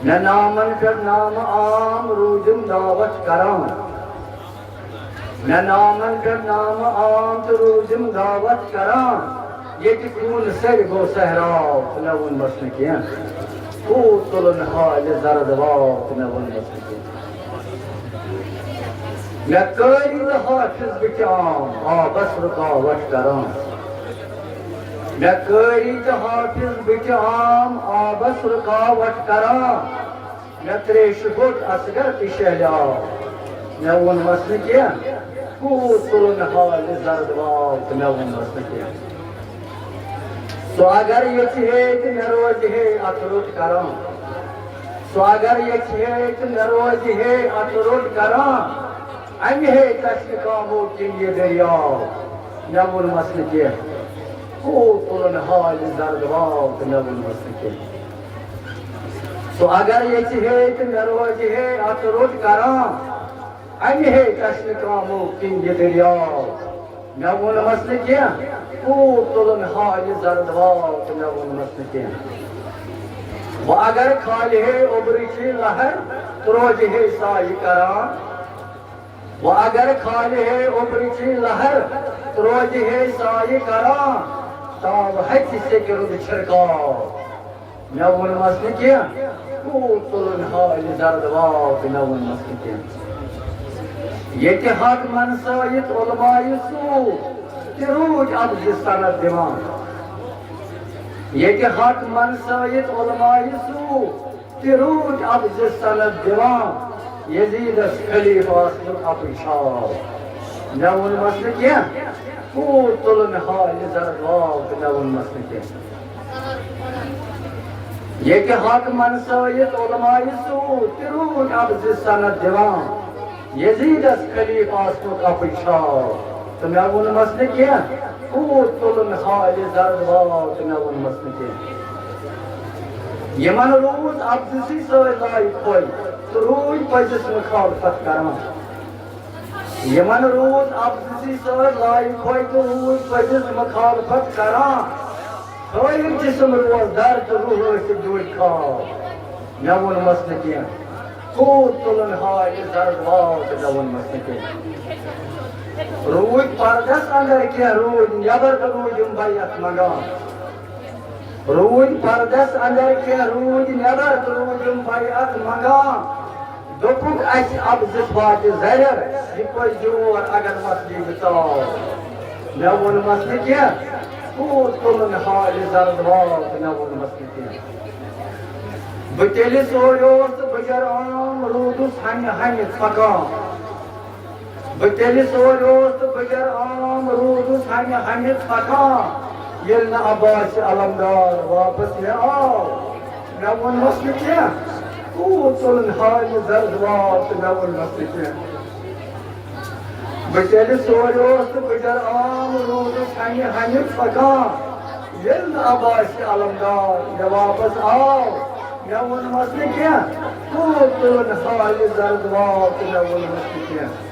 مےٚ نامن پٮ۪ٹھ نامہٕ عام روٗدِم دعوت کران۔ مےٚ نامن پٮ۪ٹھ نامہٕ عام تہٕ روٗدِم دعوت کران۔ ییٚتہِ خوٗنہٕ سرِ گوٚو صحراو تہٕ مےٚ ووٚنمَس نہٕ کینٛہہ۔ کوٗت تُلُن حالہِ زرد واو تہٕ مےٚ ووٚنمَس نہٕ کینٛہہ۔ مےٚ قٲری تہٕ حافظ بہٕ تہِ عام آبس رُکاوٹ کران۔ مےٚ قٲری تہٕ حافظ بہٕ تہِ عام آبس رُکاوٹ کران۔ مےٚ ترٛیشہِ گوٚٹ اصغر تہِ شیہلیاو۔ مےٚ ووٚنمَس نہٕ کینٛہہ۔ کوٗت تُلُن حالہِ زرد واو تہٕ مےٚ ووٚنمَس نہٕ کینٛہہ۔ سُہ اگر یژھِ ہے تہٕ مےٚ روزِ ہے اَتھ روٚٹ کران۔ سُہ اگر یژھِ ہے تہٕ مےٚ روزِ ہے اَتھ روٚٹ کران۔ اَمہِ ہے چشمہِ کامو کِنۍ یہِ دٔریاو۔ مےٚ ووٚنمَس نہٕ کینٛہہ۔ کوٗت تُلُن حالہِ زرد واو تہٕ مےٚ ووٚنمَس نہٕ کینٛہہ۔ سُہ اگر یژھِ ہے تہٕ مےٚ روزِ ہے اَتھ روٚٹ کران۔ اَمہِ ہے چشمہِ کامو کِنۍ یہِ دٔریاو۔ مےٚ ووٚنمَس نہٕ کینٛہہ۔ کوٗت تُلُن حالہِ زرد واو تہٕ مےٚ ووٚنمَس نہٕ کینٛہہ۔ وۄنۍ اگر کھالہِ ہے اوٚبرٕچی لہر، تہٕ روزِ ہے سایہِ کران۔ وۄنۍ اگر کھالہِ ہے اوٚبرٕچی لہر، تہٕ روزِ ہے سایہِ کران۔ تاو ہَژِ سیٚکہِ رُد چھِرکاو۔ مےٚ ووٚنمَس نہٕ کینٛہہ۔ کوٗت تُلُن حالہِ زرد واو تہٕ مےٚ ووٚنمَس نہٕ کینٛہہ۔ ییٚتہِ حق منسٲیِتھ علمایہِ سوٗ تہِ روٗدۍ اَپزِ سند دِوان۔ ییٚتہِ حق منسٲیِتھ علمایہِ سوٗ تہِ روٗدۍ اَپزِ سند دِوان۔ یزیدس خلیفہٕ آسنُک اَپُے چھاو۔ مےٚ ووٚنمَس نہٕ کینٛہہ۔ کوٗت تُلُن حالہِ زرد واو تہٕ مےٚ ووٚنمَس نہٕ کینٛہہ۔ ییٚتہِ حق منسٲیِتھ علمایہِ سوٗ تہِ روٗدۍ اَپزِ سند دِوان۔ یزیدس خلیفہٕ آسنُک اَپُے چھاو۔ تہٕ مےٚ ووٚنمَس نہٕ کینٛہہ۔ کوٗت تُلُن حالہِ زرد واو تہٕ مےٚ ووٚنمَس نہٕ کینٛہہ۔ یِمن روٗز اَپزِسٕے سۭتۍ لایہِ پھۄلۍ تہٕ روٗدۍ پٔزِس مُخالفت کران۔ یِمن روٗز اَپزِسٕے سۭتۍ لایہِ پھۄلۍ تہٕ روٗدۍ پٔزِس مُخالفت کران۔ ہٲیِکھ جسم روزدر تہٕ روح ٲسِکھ ڈوٗرۍ کھال۔ مےٚ ووٚنمَس نہٕ کینٛہہ۔ کوٗت تُلُن حالہِ زرد واو تہٕ مےٚ ووٚنمَس نہٕ کینٛہہ۔ روٗدۍ پردس اندر کینٛہہ، روٗدۍ نٮ۪بر تہٕ روٗدۍ یِم بیعت منٛگان۔ روٗدۍ پردس اندر کینٛہہ، روٗدۍ نٮ۪بر تہٕ روٗدۍ یِم بیعت منٛگان۔ دوٚپُکھ، اَسہِ اَپزِس واتہِ زرٮ۪ر، یہِ پٔزِ یور اگر مسجدِ ژاو۔ مےٚ ووٚنمَس نہٕ کینٛہہ۔ کوٗت تُلُن حالہِ زرد واو تہٕ مےٚ ووٚنمَس نہٕ کینٛہہ۔ بہٕ تیٚلہِ سورِ اوس تہٕ بہٕ جرعام روٗدُس ہنہِ ہنہِ پکان۔ بہٕ تیٚلہِ سورِ اوس تہٕ بہٕ جرعام روٗدُس ہنہِ ہنہِ پکان۔ ییٚلہِ نہٕ عباسِ علمدار واپس مےٚ آو، مےٚ ووٚنمَس نہٕ کینٛہہ۔ کوٗت تُلُن حالہِ زرد واو تہٕ مےٚ ووٚنمَس نہٕ کینٛہہ۔ بہٕ تیٚلہِ سورِ اوس تہٕ بہٕ جرعام روٗدُس ہنہِ ہنہِ پکان۔ ییٚلہِ نہٕ عباسِ علمدار مےٚ واپس آو، مےٚ ووٚنمَس نہٕ کینٛہہ۔ کوٗت تُلُن حالہِ زرد واو تہٕ مےٚ ووٚنمَس نہٕ کینٛہہ۔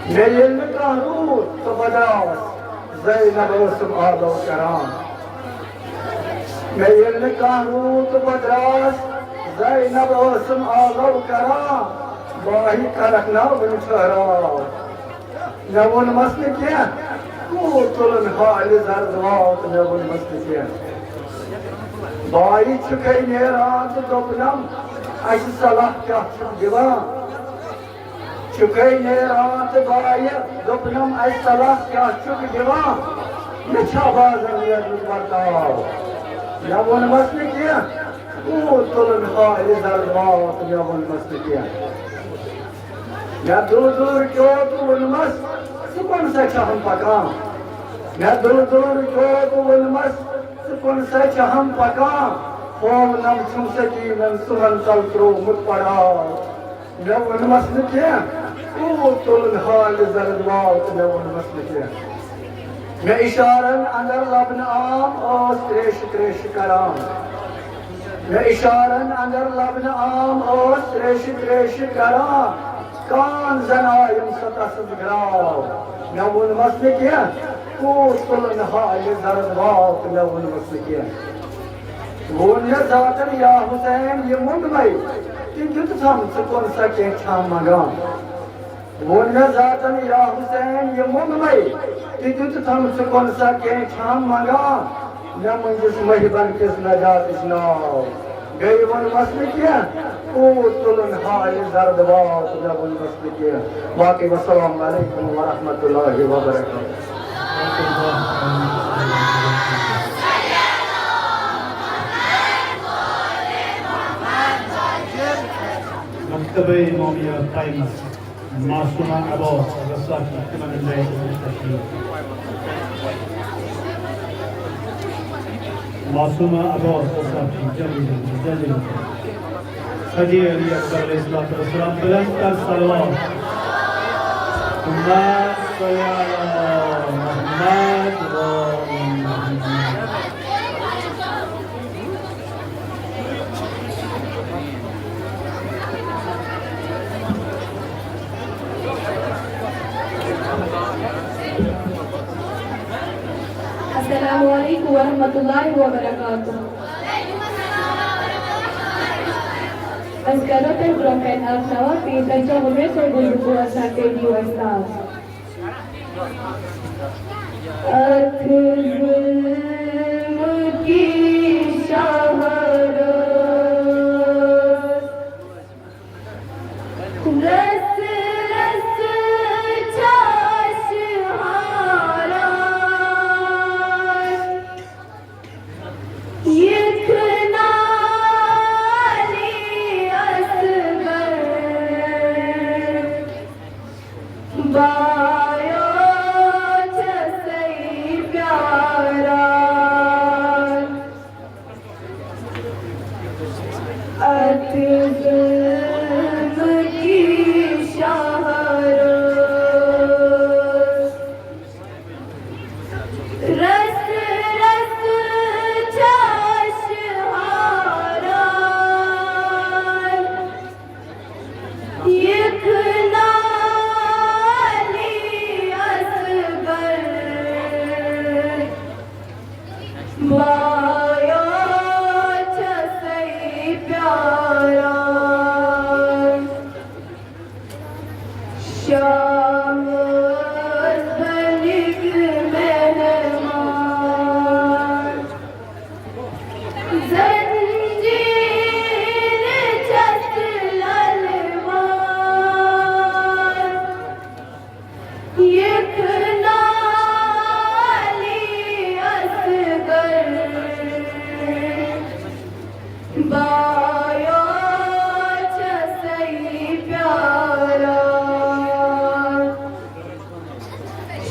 مےٚ ییٚلہِ نہٕ کانٛہہ روٗد تہٕ بہٕ درٛاس، زینب ٲسٕم آلو کران۔ مےٚ ییٚلہِ نہٕ کانٛہہ روٗد تہٕ بہٕ درٛاس، زینب ٲسٕم آلو کران۔ واہی کرکھ نا وُنہِ ٹھہراو۔ مےٚ ووٚنمَس نہٕ کینٛہہ۔ کوٗت تُلُن حالہِ زرد واو تہٕ مےٚ ووٚنمَس نہٕ کینٛہہ۔ بایہِ چھُکھَے نیران تہٕ دوٚپنَم، اَسہِ صلاح کیٛاہ چھُکھ دِوان؟ چھُکھَے نیران تہٕ بایہِ دوٚپنَم، اَسہِ صلاح کیٛاہ چھُکھ دِوان؟ مےٚ چھا بازر نیرنُک ورتاو؟ مےٚ ووٚنمَس نہٕ کینٛہہ۔ کوٗت تُلُن حالہِ زرد واو تہٕ مےٚ ووٚنمَس نہٕ کینٛہہ۔ مےٚ دُر دُر کیو تہٕ ووٚنمَس، ژٕ کُن سا چھَہَم پَکان؟ مےٚ دُر دُر کیو تہٕ ووٚنمَس، ژٕ کُن سا چھَہَم پَکان؟ پھولنَم چھُم سکیٖنَن سُہَن تَل ترٛوومُت پڑاو۔ مےٚ ووٚنمَس نہٕ کینٛہہ، کوٗت تُلُن حالہِ زرد واو تہٕ مےٚ ووٚنمَس نہٕ کینٛہہ۔ مےٚ اِشارَن اَندَر لَبنہٕ عام ٲس ترٛیشہِ ترٛیشہِ کَران۔ مےٚ اِشارَن اَندَر لَبنہٕ عام ٲس ترٛیشہِ ترٛیشہِ کَران۔ کان زَن آیَم سۄ تَسٕز گرٛاو۔ مےٚ ووٚنمَس نہٕ کینٛہہ، کوٗت تُلُن حالہِ زرد واو تہٕ مےٚ ووٚنمَس نہٕ کینٛہہ۔ ووٚن مےٚ ذاتن، یا حسین، یہِ موٚنٛگ مَے، تہِ دیُتتھم، ژٕ کۄن سا کینٛہہ چھام منٛگان؟ ووٚن مےٚ ذاتن، یا حسین، یہِ موٚنٛگ مَے، تہِ دیُتتھم، ژٕ کۄن سا کینٛہہ چھام منٛگان؟ مےٚ مٔنٛزِس مٔہِبن کِس نجاتٕچ ناو۔ بیٚیہِ ووٚنمس نہٕ کینٛہہ، اوٗر تُلُن ہا یہِ زردباو، مےٚ ووٚنمس نہٕ کینٛہہ۔ باقٕے والسلام علیکم ورحمۃ اللہ وبرکاتہ۔ مکتبہ امامیہ ٹائمس، معصومہ عباس رساکی، تمن ہندِ تشریف۔ معصومہ عباس رساکی، جلدی، جلدی، جلدی۔ حجی علی اکبر علیہ الصلوۃ والسلام، بلند تر صلوات۔ اللہم صل علی محمد و آل محمد۔ السلام علیکم ورحمۃ اللہ وبرکاتہ۔ أسۍ کرو تۄہہِ برٛونٛہہ کنہِ اکھ نوحہ پیش، أسۍ چھِ اُمید تُہۍ بوٗزِو پوٗرٕ سان، تُہۍ دِیِو اَسہِ ساتھ۔ اتھ ظلم کی شاہراہ، رس رس چھاش ہاران، یِکھ نالی اصغر۔ بایو چھسے پیاران۔ اتھ ظلم کی شاہراہ، رس رس چھاش ہاران، یِکھ نالی اصغر۔ بایو چھسے پیاران۔ شام ٲس بنِتھ مہمان۔ زنجیر چھس للمان، یِکھ نالی اصغر۔ بایو چھسے پیاران۔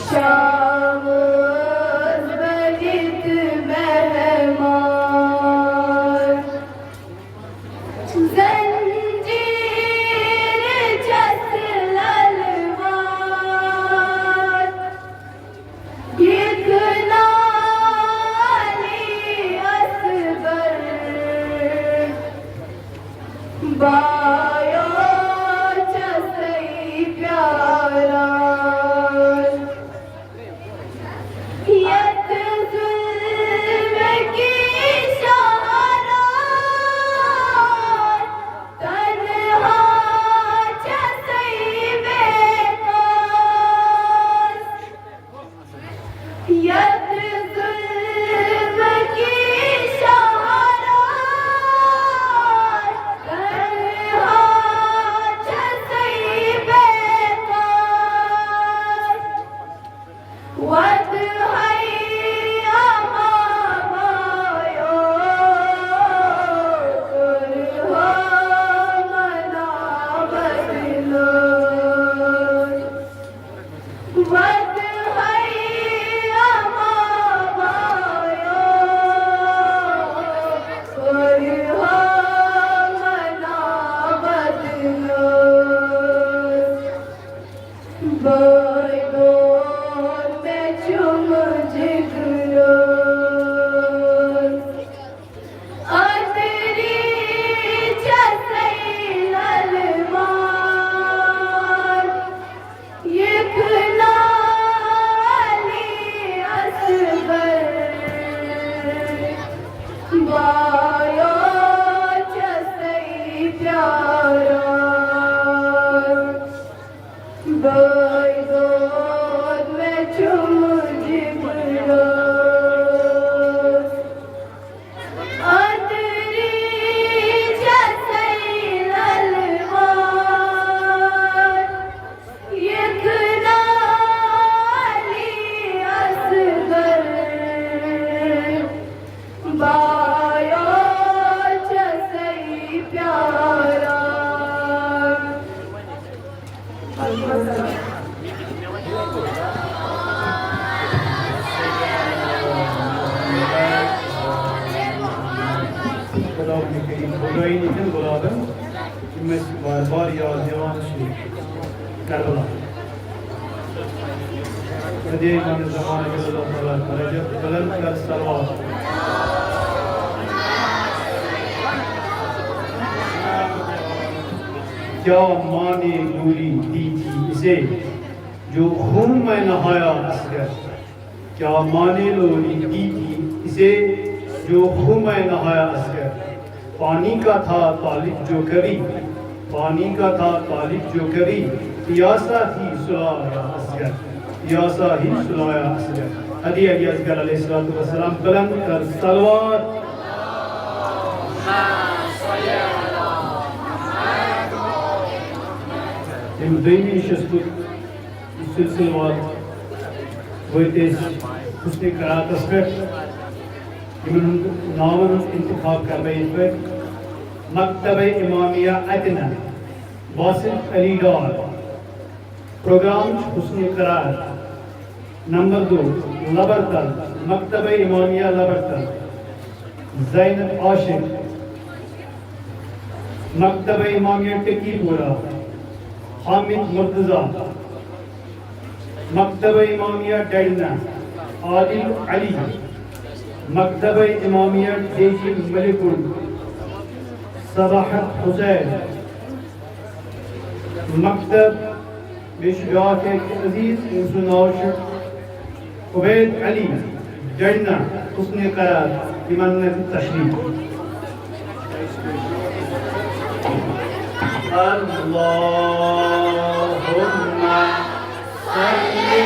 شام ٲس بٔنِتھ مہمان۔ زنجیر چھس للمان، یِکھ نالی اصغر۔ بایو چھسے پیاران۔ یتھ ظلم کی شاہراہ، تنہا چھسے بے کس۔ یتھ ظلم کی شاہراہ، تنہا چھسے بے کس۔ وت ہے اما بایو، تُلہو منا بدلو۔ وت ہے اما بایو، تُلہو منا بدلو۔ بٲے دود مےٚ چھُم جِگرو۔ أدری چھسے للمان، یِکھ نالی اصغر۔ با بٲے دود مےٚ چھُم جِگرو، عطری چھےٚ سَے لَلہٕ وار، یِکھ نالی اصغر، بایو چھےٚ سَے پیاران۔ خدا کریم خدائی نِشن غلامن، یِم اَسہِ بار بار یاد دِوان چھِ کربلا۔ خدائی پننہِ زمانہٕ کِس اللہ تعالیٰ درجات بلند کر صلوات۔ کیا معنی لولی دی تھی اسے، جو خون میں نہایا اصغر؟ کیا معنی لولی دی تھی اسے، جو خون میں نہایا اصغر؟ پانی کا تھا طالب جو کبھی، پانی کا تھا طالب جو کبھی، پیاسا ہی سلایا اصغر، پیاسا ہی سلایا اصغر۔ ہدیہ علی اصغر علیہ الصلوۃ والسلام بلند کر صلوات۔ تَمہِ دوٚیمہِ نِش ٲسۍ پَتہٕ یہِ سلسلہٕ وار وٲتۍ أسۍ حسنِ قراتَس پٮ۪ٹھ۔ یِمَن ہُنٛد ناوَن ہُنٛد انتخاب کَرٕ بہٕ یِتھ پٲٹھۍ: مکتبہ امامیہ اتنہ، باسط علی ڈار۔ پروگرام چھُ حسنِ قرات۔ نمبر دو، لبرتل، مکتبہ امامیہ لبرتل، زینب عاشق، مکتبہ امامیہ ٹکی پورہ، حامد مرتضی، مکتبہ امامیہ ڈڈنہ، عادل علی، مکتبہ امامیہ ڈیجی ملکُن، صباحت حسین، مکتب، بیٚیہِ چھُ بیٛاکھ اکھ عزیز، أمۍ سُنٛد ناو چھُ عبید علی ڈڈنہ، حسنِ قرات، یِمن نہٕ تشریف۔ اللہم صل علی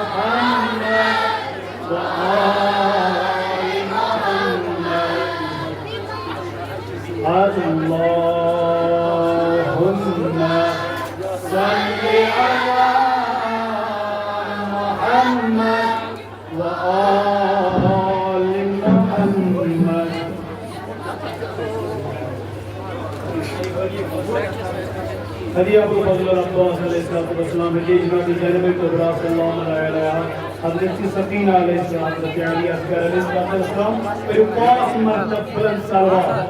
محمد وآل محمد۔ اللہم صل علی محمد وآل محمد۔ ہدیہ ابوالفضل العباس علیہ الصلوۃ والسلام، ہدیہ جناب زینب کبریٰ سلام اللہ علیہا، حضرت سکینہ علیہ السلام، حضرت علی اصغر علیہ الصلوۃ والسلام، کٔرِو پانٛژھ مرتبہ بلند صلوات۔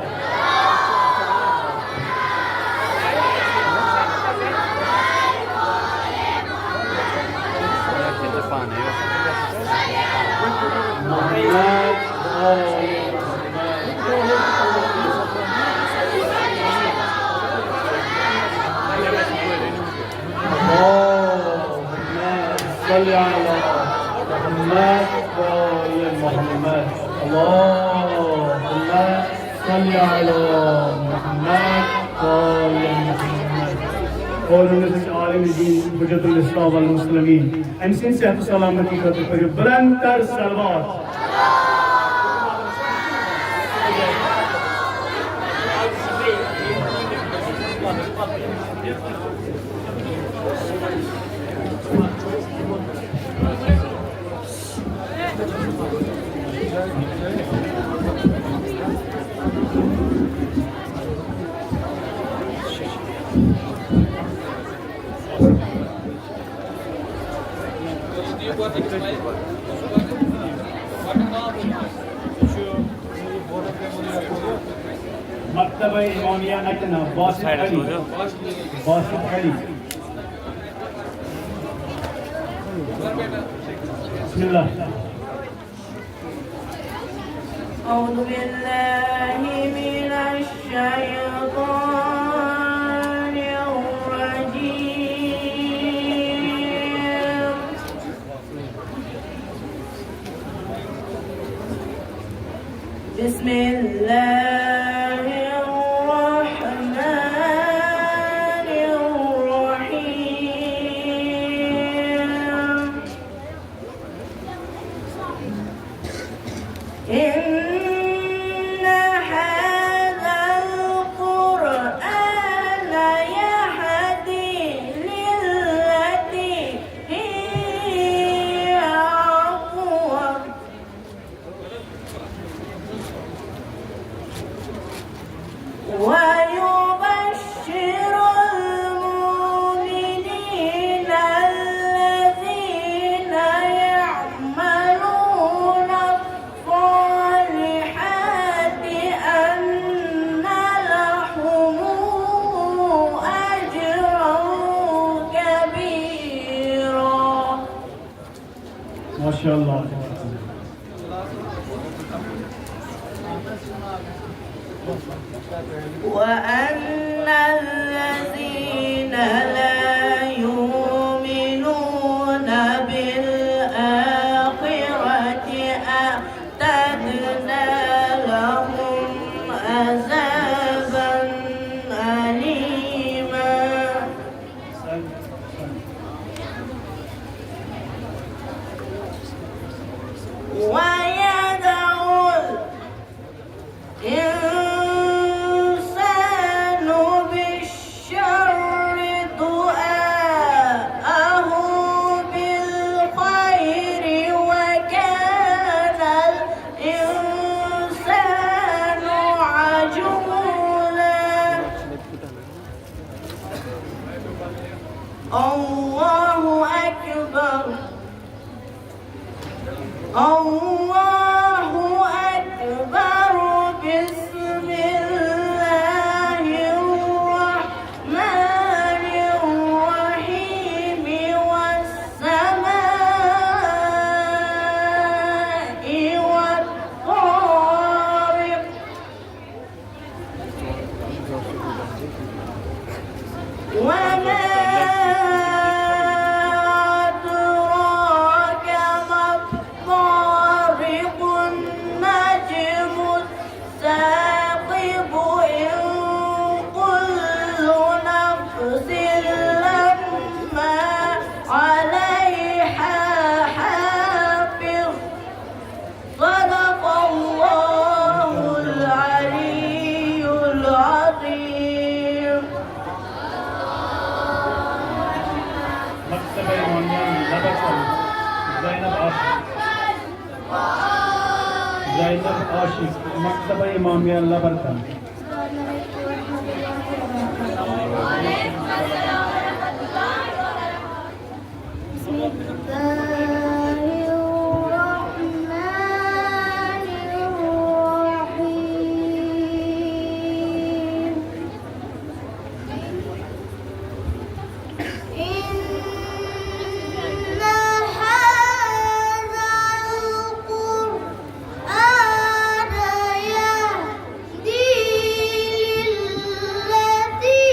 اللهم صل على محمد وآل محمد۔ اللهم صل على محمد وآل محمد۔ اور انہوں نے عالم دین حجت الاسلام والمسلمین، أمۍ سٕنٛدِ صحت و سلامتی خٲطرٕ پٔرِو بلند تر صلوات۔ مکتبہ امامیہ نٹنہ، باسط علی، باسط علی۔ بسم اللہ۔ أعوذ بالله من الشيطان الرجيم. بسم الله الرحمن الرحيم. انشاءاللہ۔ وأن الذين لا يؤمنون بالآخرة أعتدنا لهم عذابا أليما. ويدعو الإنسان بالشر دعاءه بالخير وكان الإنسان عجولا. الله أكبر. الله أكبر. بسم الله الرحمن الرحيم. والسماء والطارق. وما أدراك ما الطارق. النجم الثاقب. إن كل نفس لما عليها حافظ. صدق الله العلي العظيم. مكتبة إمامية لبركان. زينب عاشق. زينب عاشق، مكتبة إمامية لبركان. بسم الله الرحمن الرحيم. إن هذا القرآن يهدي للتي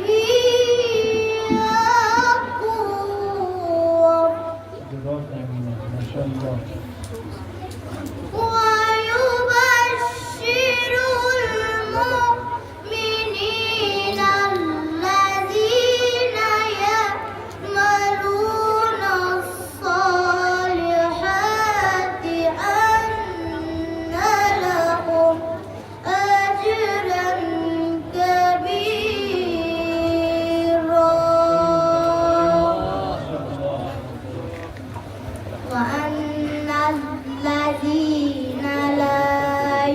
هي أقوم. جزاكم الله. ما شاء الله. ويبشر المؤمنين الذين يعملون الصالحات أن لهم أجرا كبيرا. وأن الذين لا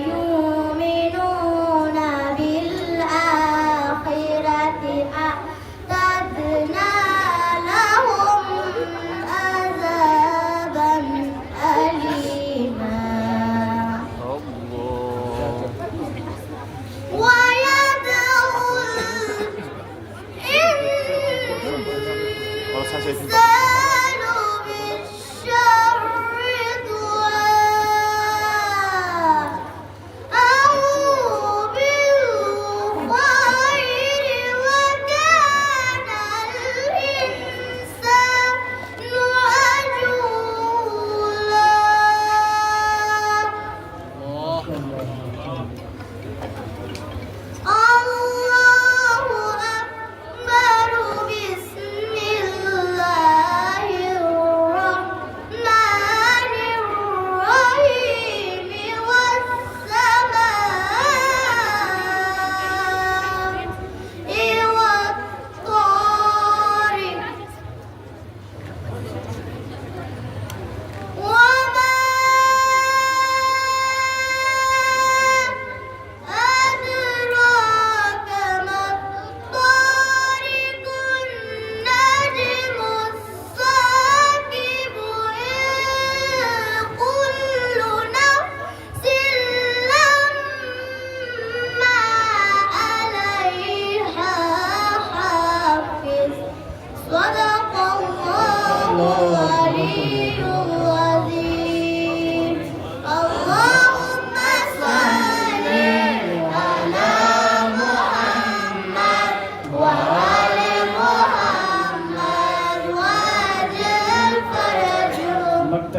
يؤمنون بالآخرة أعتدنا لهم عذابا أليما. ويدعو الإنسان بالشر دعاءه بالخير وكان الإنسان عجولا. الله أكبر. بسم الله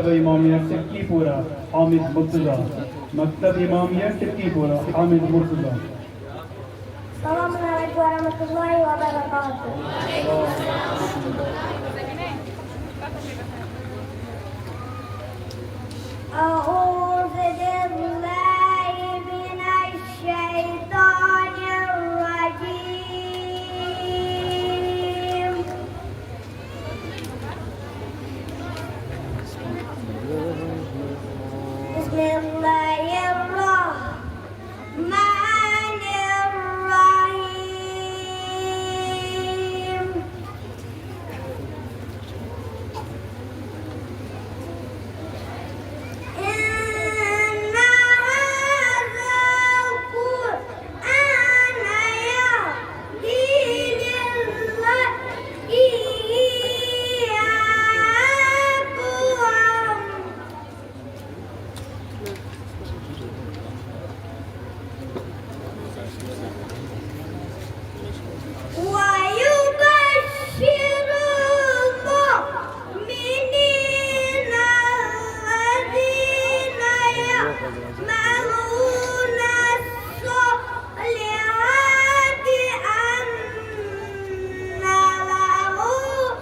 امامیہ ٹکی پورہ، حامد مرتضی۔ مکتب امامیہ ٹکی پورہ، حامد مرتضی۔ السلام عليكم ورحمة الله وبركاته. أعوذ بالله من الشيطان الرجيم. بسم الله الرحمن الرحيم. إن هذا القرآن يهدي للتي هي أقوم. ويبشر المؤمنين الذين يعملون الصالحات أن لهم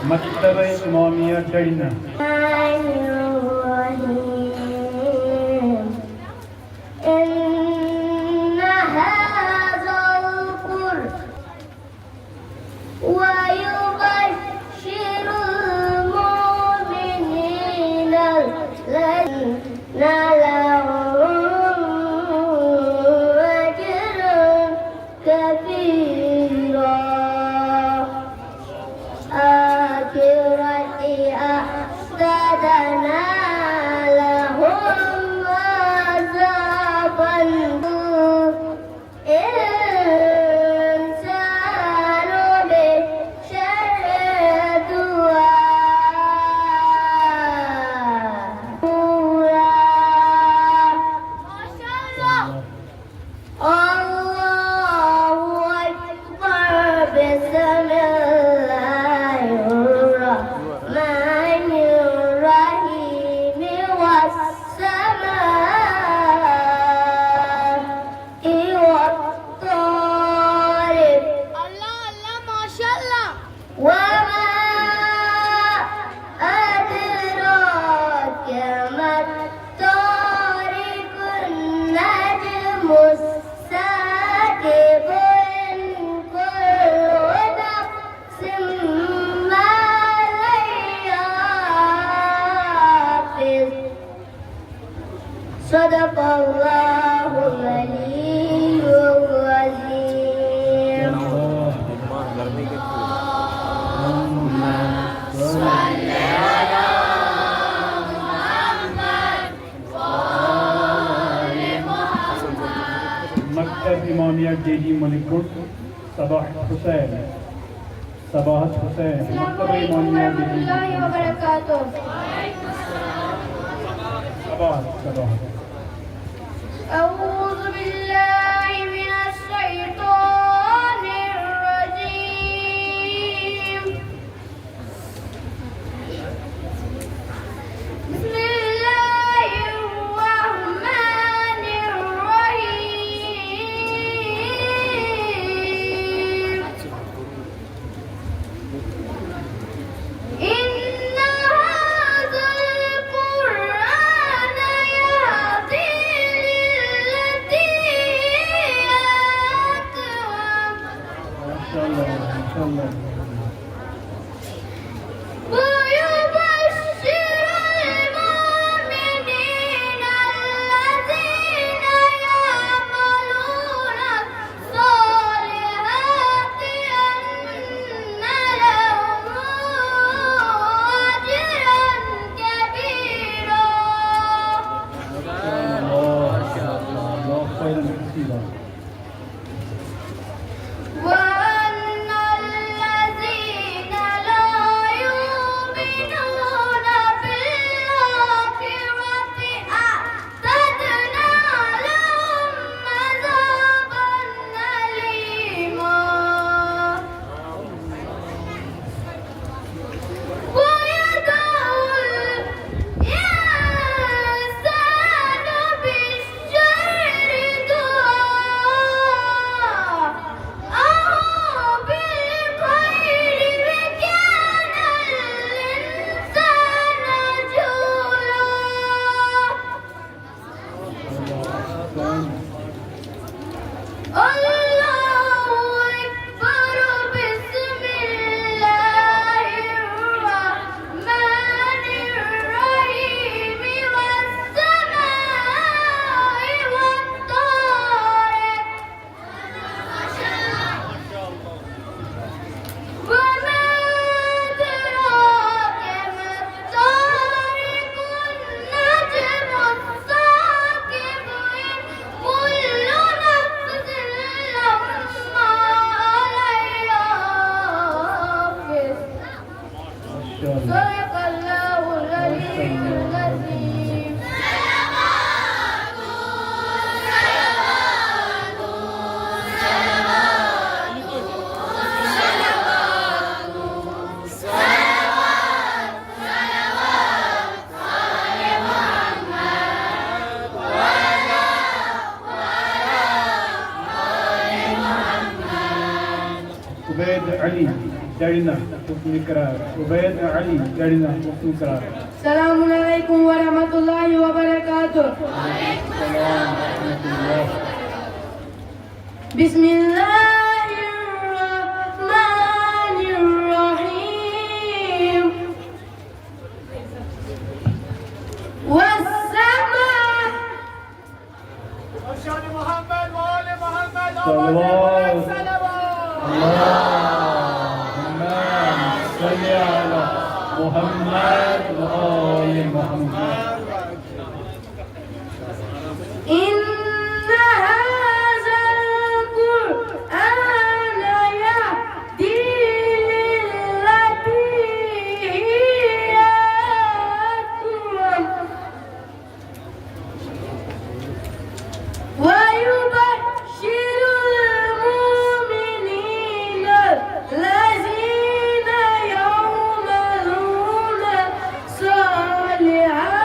مکتبہ امامیہ ڈڈنہ۔ الرحمن الرحيم. إن هذا القرآن ويبشر المؤمنين الذين لهم أجرا كبيرا. الآخرة أعتدنا لهم عذابا. الإنسان بشر دعاء. الله أكبر. بسم الله الرحمن الرحيم. صباحت حسین، صباحت حسین، السلام علیکم ورحمۃ اللہ وبرکاتہ۔ صباحت، صباحت۔ أعوذ بالله من الشيطان الرجيم۔ بسم الله الرحمن الرحيم۔ إن هذا القرآن يهدي للتي هي أقوم. ما شاء الله، ما شاء الله. ويبشر المؤمنين الذين يعملون الصالحات أن لهم أجرا كبيرا. الله أكبر، الله خيرا كثيرا. وأن الذين لا يؤمنون بالآخرة أعتدنا لهم عذابا أليما. ويدعو الإنسان بالشر دعاءه بالخير وكان الإنسان عجولا. الله أكبر، بسم الله الرحمن الرحيم، والسماء والطارق. وما أدراك ما الطارق، النجم الثاقب، إن كل نفس لما عليها حافظ. صدق الله العلي العظيم. عبید علی جڑنا حکم کرار۔ عبید علی جڑنا حکم کرار۔ السلام عليكم ورحمة الله وبركاته. وعليكم السلام ورحمة الله. بسم الله الرحمن الرحيم. والسماء. شان محمد وآل محمد. صلوات. اللهم صل على محمد وآل محمد. إن هذا القرآن يهدي للتي هي أقوم. ويبشر المؤمنين الذين يعملون الصالحات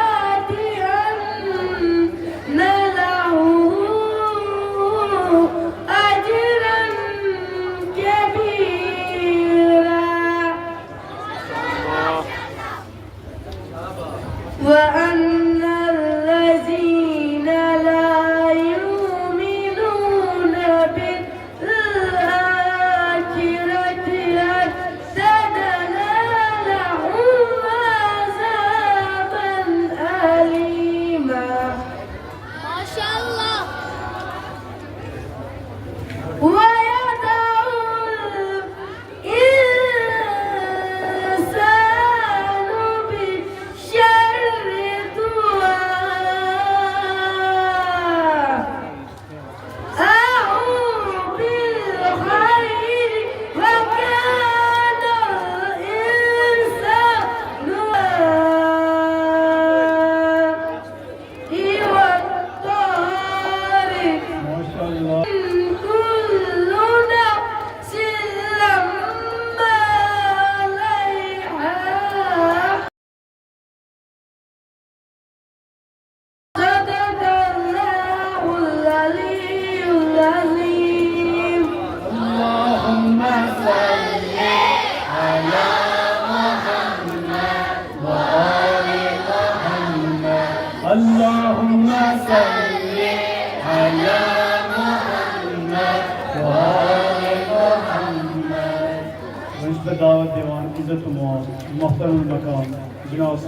دعوت دِوان، عزت و مو-، محترم مقام جناب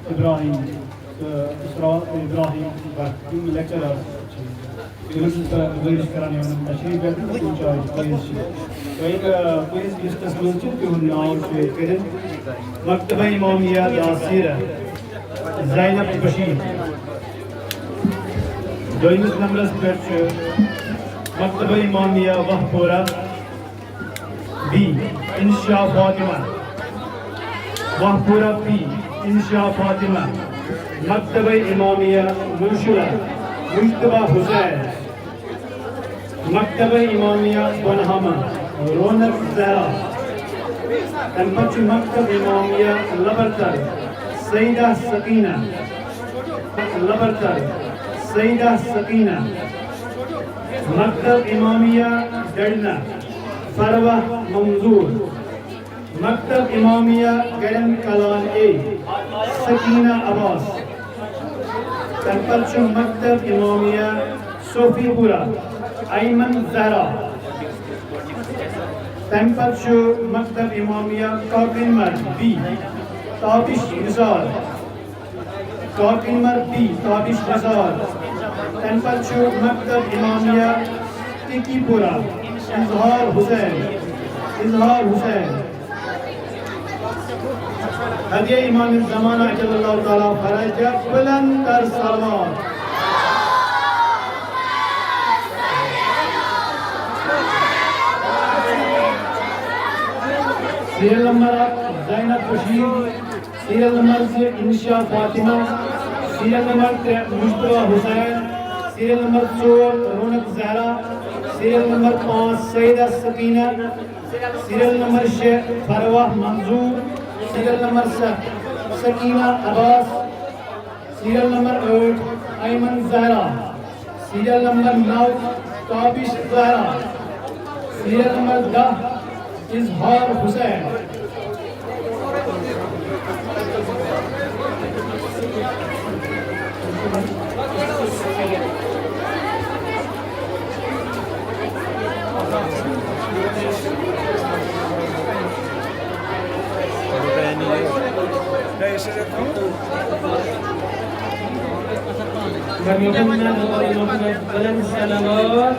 ابراہیم تہٕ اسرا-، ابراہیم بٹ، یِم لیکچرر چھِ، یِمن چھِ گُزٲرِش کران، یِمن تشریف گژھِ تہٕ تِم چھِ آز فٲیض چھِ۔ وۄنۍ، آ، پننِس لسٹس منٛز چھِ تِہُنٛد ناو چھُ ییٚتہِ کٔرِتھ۔ مکتبہ امامیہ داسیرہ زینب بشیر۔ دوٚیمِس نمبرس پٮ۪ٹھ چھُ مکتبہ امامیہ وہپورہ بی انشا فاطمہ، وہپورہ بی انشا فاطمہ، مکتبہ امامیہ موشلہ مجتبیٰ حسین، مکتبہ امامیہ بنہامہ رونق زہرا، تمہِ پتہٕ چھُ مکتب امامیہ لبرتر سیدہ سکینہ، لبرتر سیدہ سکینہ، مکتب امامیہ ڈڈنہ فروہ منظور، مکتب امامیہ گرن کلان اے سکینہ عباس، تمہِ پتہٕ چھُ مکتب امامیہ صوفی پورہ ایمن زہرا، تمہِ پتہٕ چھُ مکتب امامیہ کاکرین مرگ بی تابش نثار، کاکرین مرگ بی تابش نثار، تمہِ پتہٕ چھُ مکتب امامیہ ٹکی پورہ اظہار حسین، اظہار حسین۔ ہدیہ امام زمانہ عجل اللہ تعالیٰ فرجہ، بلند تر صلوات۔ سیریل نمبر اکھ زینب بشیر، سیریل نمبر زٕ انشا فاطمہ، سیریل نمبر ترٛےٚ مجتبیٰ حسین، سیریل نمبر ژور رونق زہرا، سیریل نمبر پانٛژھ سیدہ سکینہ، سیریل نمبر شےٚ فروہ منظور، سیریل نمبر ستھ سکینہ عباس، سیریل نمبر ٲٹھ ایمن زہرا، سیریل نمبر نو تابش زہرا، سیریل نمبر دہ اظہار حسین۔ بلند صلوات۔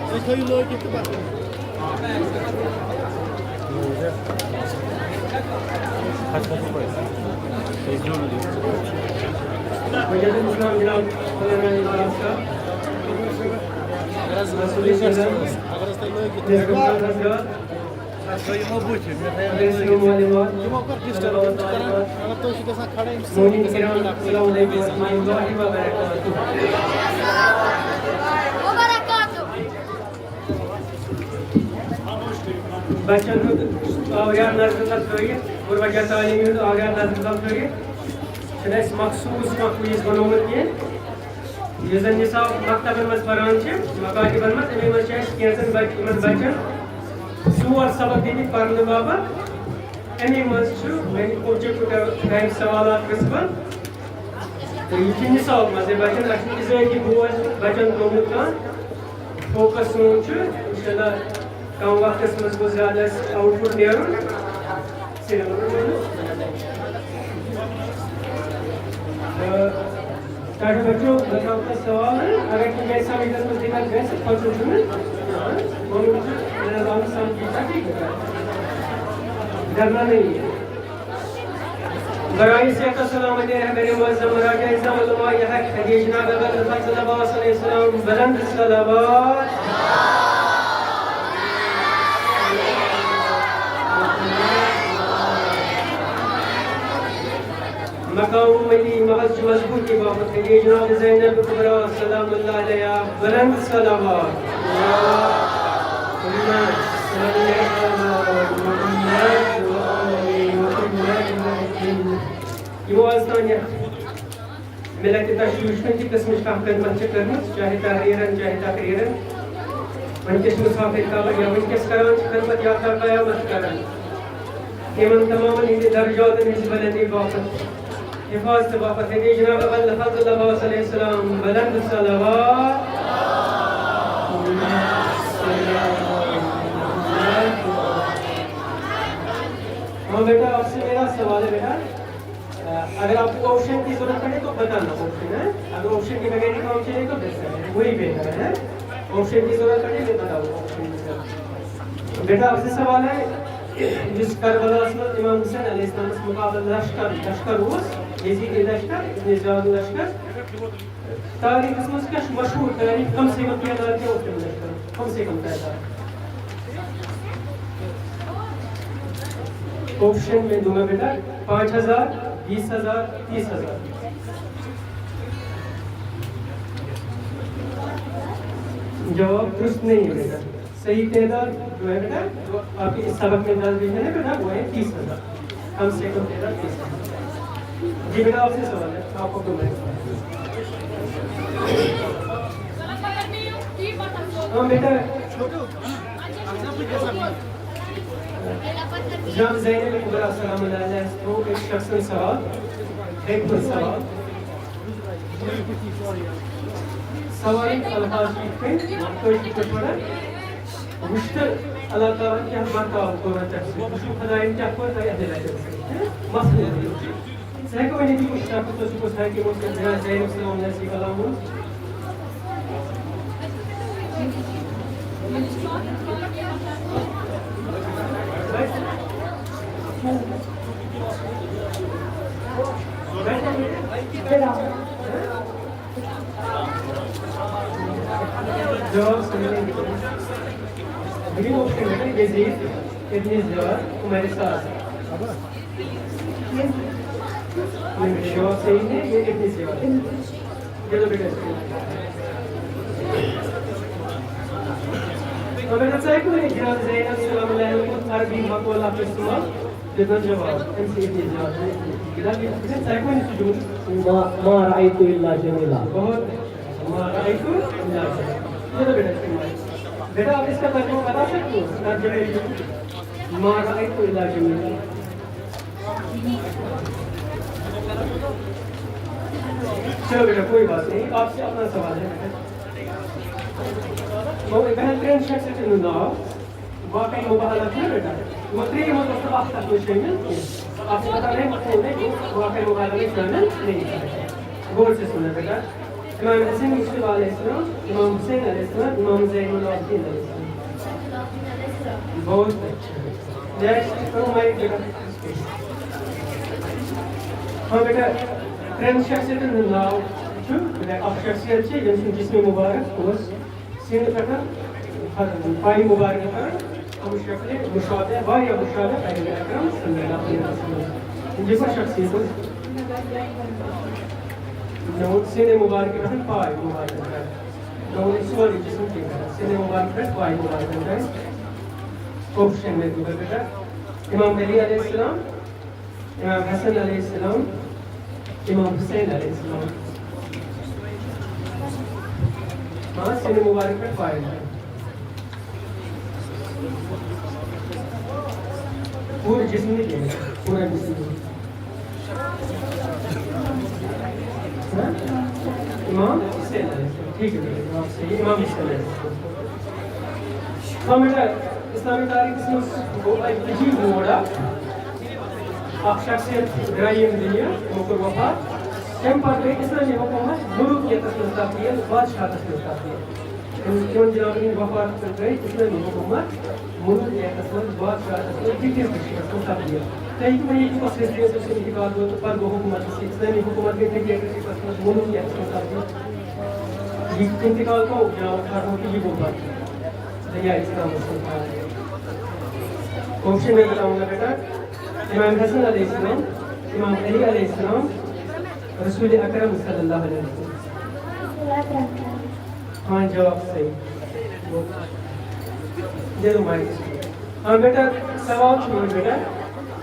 تُہۍ تھٲیِو لٲگِتھ تہٕ پَتہٕ۔ وجہ السلام جناب، خدا میں نواز کا۔ اگر حظ، اگر حظ، اگر حظ تُہۍ لٲگِتھ۔ السلام علیکم۔ یِمو کٔر ڈِسٹرب، یِم چھِ کران، اگر تُہۍ چھِو گژھان کھڑا، یِم چھِ گژھان کھڑا۔ السلام علیکم ورحمۃ اللہ وبرکاتہ۔ بچن ہُنٛد آوریٛار نظرِ تل تھٲوِتھ، پُروجہ تعلیٖمی ہُنٛد آوریٛار نظرِ تل تھٲوِتھ، چھُنہٕ اَسہِ مخصوٗص کانٛہہ کُیِز بنومُت کینٛہہ۔ یُس زن نصاب مکتبن منٛز پران چھِ، مکاتبن منٛز، اَمے منٛز چھِ اَسہِ کینٛژن بچ-، یِمن بچن ژور سبق دِتھ پرنہٕ باپتھ۔ اَمے منٛز چھُ وۄنۍ کوچک خۄدایہِ سوالات قٕسمت۔ تہٕ یہِ چھُ نصاب منٛز، یہِ بچن، اَسہِ چھُ اِضٲفی بوج بچن ترٛوومُت کانٛہہ۔ فوکس سون چھُ، انشاءاللہ، کم وقتس منٛز گوٚژھ زیادٕ اَسہِ آوُٹ پُٹ نیرُن۔ تہٕ تۄہہِ بچو، بہٕ تھاوٕ تۄہہِ سوال، اگر تُہۍ گرِ سمجھس منٛز دِقت گژھِ، پتہٕ چھُنہٕ، ووٚنمُت چھُ، مےٚ نہ حظ آو نہٕ سمجھی، تۄہہِ کیٛاہ چھُ کرُن؟ ڈرنا نہیں ہے۔ برائے صحت و سلامت رہبر معظم، مراجع اعظم علماء حق، حضرت جناب ابوالفضل عباس علیہ السلام، بلند صلوات۔ مقام امتی محض مضبوطی باپتھ، حضرت جناب زینب کبریٰ سلام اللہ علیہا، بلند صلوات۔ اللہم صل علی محمد و آل محمد وسلم۔ یِمو حظ تام یَتھ ملت تشویش کُنہِ تہِ قٕسمٕچ کانٛہہ خدمت چھِ کٔرمٕژ، چاہے تحریرن، چاہے تقریرن۔ وٕنکیٚس چھِ مسافر قبر یا وٕنکیٚس کران چھِ خدمت یا تا قیامت کران۔ تِمن تمامن ہٕنٛدِ درجاتن ہٕنٛز بلندی باپتھ، حفاظت باپتھ ہیٚتہِ جناب الفضل عباس علیہ السلام بلند صلوات۔ ہاں بیٹا، آپ سے میرا سوال ہے بیٹا۔ اگر آپ کو آپشن کی ضرورت پڑے تو بتانا آپشن ہے، اگر آپشن کے بغیر ہی کام چلے تو بہتر ہے، وہی بہتر ہے۔ آپشن کی ضرورت پڑے تو بتاؤ آپشن کی ضرورت۔ بیٹا، آپ سے سوال ہے، جس کربلا سے امام حسین علیہ السلام اس مقابل لشکر، لشکر اوس، یزید لشکر، ابن زیاد لشکر، تاریخس منٛز کیٛاہ چھُ مشہوٗر تٲریخ؟ کم سے کم تعداد کیٛاہ اوس تِمن لشکرن؟ کم سے کم تعداد۔ آپشن میں دوں گا بیٹا، پانچ ہزار، بیس ہزار، تیس ہزار۔ جواب درست نہیں ہے بیٹا۔ صحیح تعداد جو ہے بیٹا، جو آپ کے اس سبق میں درج ہے نا بیٹا، وہ ہے تیس ہزار۔ کم سے کم تعداد تیس ہزار۔ جی بیٹا، آپ سے سوال ہے، آپ کو کم ہے؟ ہاں بیٹا، جناب زین الکبریٰ سلام اللہ علیہا تو ایک شخص سوال، ایک سوال۔ سوال الفاظ چھِ یِتھ کٔنۍ، تُہۍ چھِو پٲٹھۍ وَنان، وٕچھ تہٕ اللہ تعالیٰ ہن کیٛاہ برتاو کوٚر وۄنۍ ژےٚ سۭتۍ، وٕچھِو خۄدایَن کیٛاہ کوٚر تۄہہِ اَتھ لَٹہِ سۭتۍ۔ ہہ؟ مسلہٕ چھُ۔ ژٕ ہٮ۪کہٕ ؤنِتھ، یہِ کُس شخص اوس، یہِ کُس حٲکِم اوس، یَتھ جناب زینب سلام اللہ علیہا کلام اوس؟ جواب سمجھنے کی۔ بڑی مشکل ہے نا، یزید ابن زیاد عمر ساز۔ یہ جواب صحیح ہے، یہ ابن زیاد۔ چلو بیٹا، تو بیٹا، ژٕ ہیٚکہٕ ؤنِتھ، جناب زینب سلام اللہ علیہا کوٚر عربی مقولہ اکھ استعمال۔ دیُت نہٕ جواب۔ أمۍ سٕے دیُت جواب۔ جناب، یہِ چھُ ژےٚ کُنہِ سُجوٗد؟ ما، ما رأيت إلا جميلا۔ بہت اچھا۔ ما رأيت إلا جميلا۔ چلو بیٹا، استعمال۔ بیٹا، آپ اس کا ترجمہ بتا سکتے ہو؟ ترجمہ۔ ما رأيت إلا جميلا۔ چلو بیٹا، کوئی بات نہیں، آپ سے اپنا سوال ہے۔ تو بہترین شخص ہے ناو۔ واقعی مبالغہ چھُنہ بیٹا؟ یِمو ترٛیٚیو منٛز اوس نہٕ اکھ تَتھ منٛز شٲمِل کینٛہہ۔ اَتھ چھِ پَتہ نہیں، مطلب، واقعی مبالغہ چھُ شٲمِل نہیں۔ غور سے سننا بیٹا۔ امام حسن مصطفیٰ علیہ السلام، امام حسین علیہ السلام، امام زین العابدین علیہ السلام۔ بہت اچھا۔ Next، کرو مائک بیٹا۔ ہاں بیٹا، ترٛٮ۪ن شخصیتن ہُنٛد ناو چھُ، بیٹا، اکھ شخصیت چھِ، ییٚمۍ سُنٛد جسم مبارک اوس سیٖنہٕ پٮ۪ٹھ پایہِ مُبارکہِ تام، تِم شکلہِ مُشابہ، واریاہ مُشابہ پیغمبر اکرم صلی اللہ علیہ وسلم۔ یہِ کۄس شخصیت ٲس؟ مےٚ ووٚن سیٖنہٕ مُبارکہِ پٮ۪ٹھ پایہِ مُبارکہِ تام۔ مےٚ ووٚن یہِ سورُے جسم کیٛاہ کران؟ سیٖنہٕ مُبارکہِ پٮ۪ٹھ پایہِ مُبارکہِ تام۔ کوٚت چھُ مےٚ گوٚمُت بیٹا؟ امام علی علیہ السلام، امام حسن علیہ السلام، امام حسین علیہ السلام۔ ہاں، سیٖنہٕ مُبارک پٮ۪ٹھ پایہِ۔ پوٗرٕ جسم نہٕ کینٛہہ، پوٗرٕ جسم۔ ہاں؟ امام حسین علیہ السلام۔ ٹھیک ہے، امام حسین علیہ السلام۔ ہاں بیٹا، اسلامی تاریخس منٛز گوٚو اکھ عجیٖب موڑ اکھ۔ اکھ شخصیت درٛاے ییٚمہِ دُنیا، تِمو کوٚر وفات۔ تَمہِ پتہٕ گٔے اسلامی حکومت ملوکیتس منٛز تبدیل، بادشاہتس منٛز تبدیل۔ تِم، تِمن جنابن ہٕنٛدِ وفات پتہٕ گٔے اسلامی حکومت ملوکیتس منٛز، بادشاہتس منٛز، ڈکٹیٹرشپس منٛز تبدیل۔ تۄہہِ ہیٚکِو ؤنِتھ، یہِ کۄس ہسٹری ٲس، یُس انتقال گوٚو تہٕ پتہٕ گوٚو حکومتس سۭتۍ، اسلامی حکومت گٔے ڈکٹیٹرشپس منٛز، ملوکیتس منٛز تبدیل۔ یہِ انتقال کَمو جنابو کرنوو تہٕ یہِ گوٚو پتہٕ دنیا اسلامس منٛز آمُت۔ کوشچن میں بتاؤں گا بیٹا، امام حسن علیہ السلام، امام علی علیہ السلام، رسول اکرم صلی اللہ علیہ وسلم۔ ہاں، جواب صحیح۔ دے دو مائک۔ ہاں بیٹا، سوال چھُ وۄنۍ بیٹا،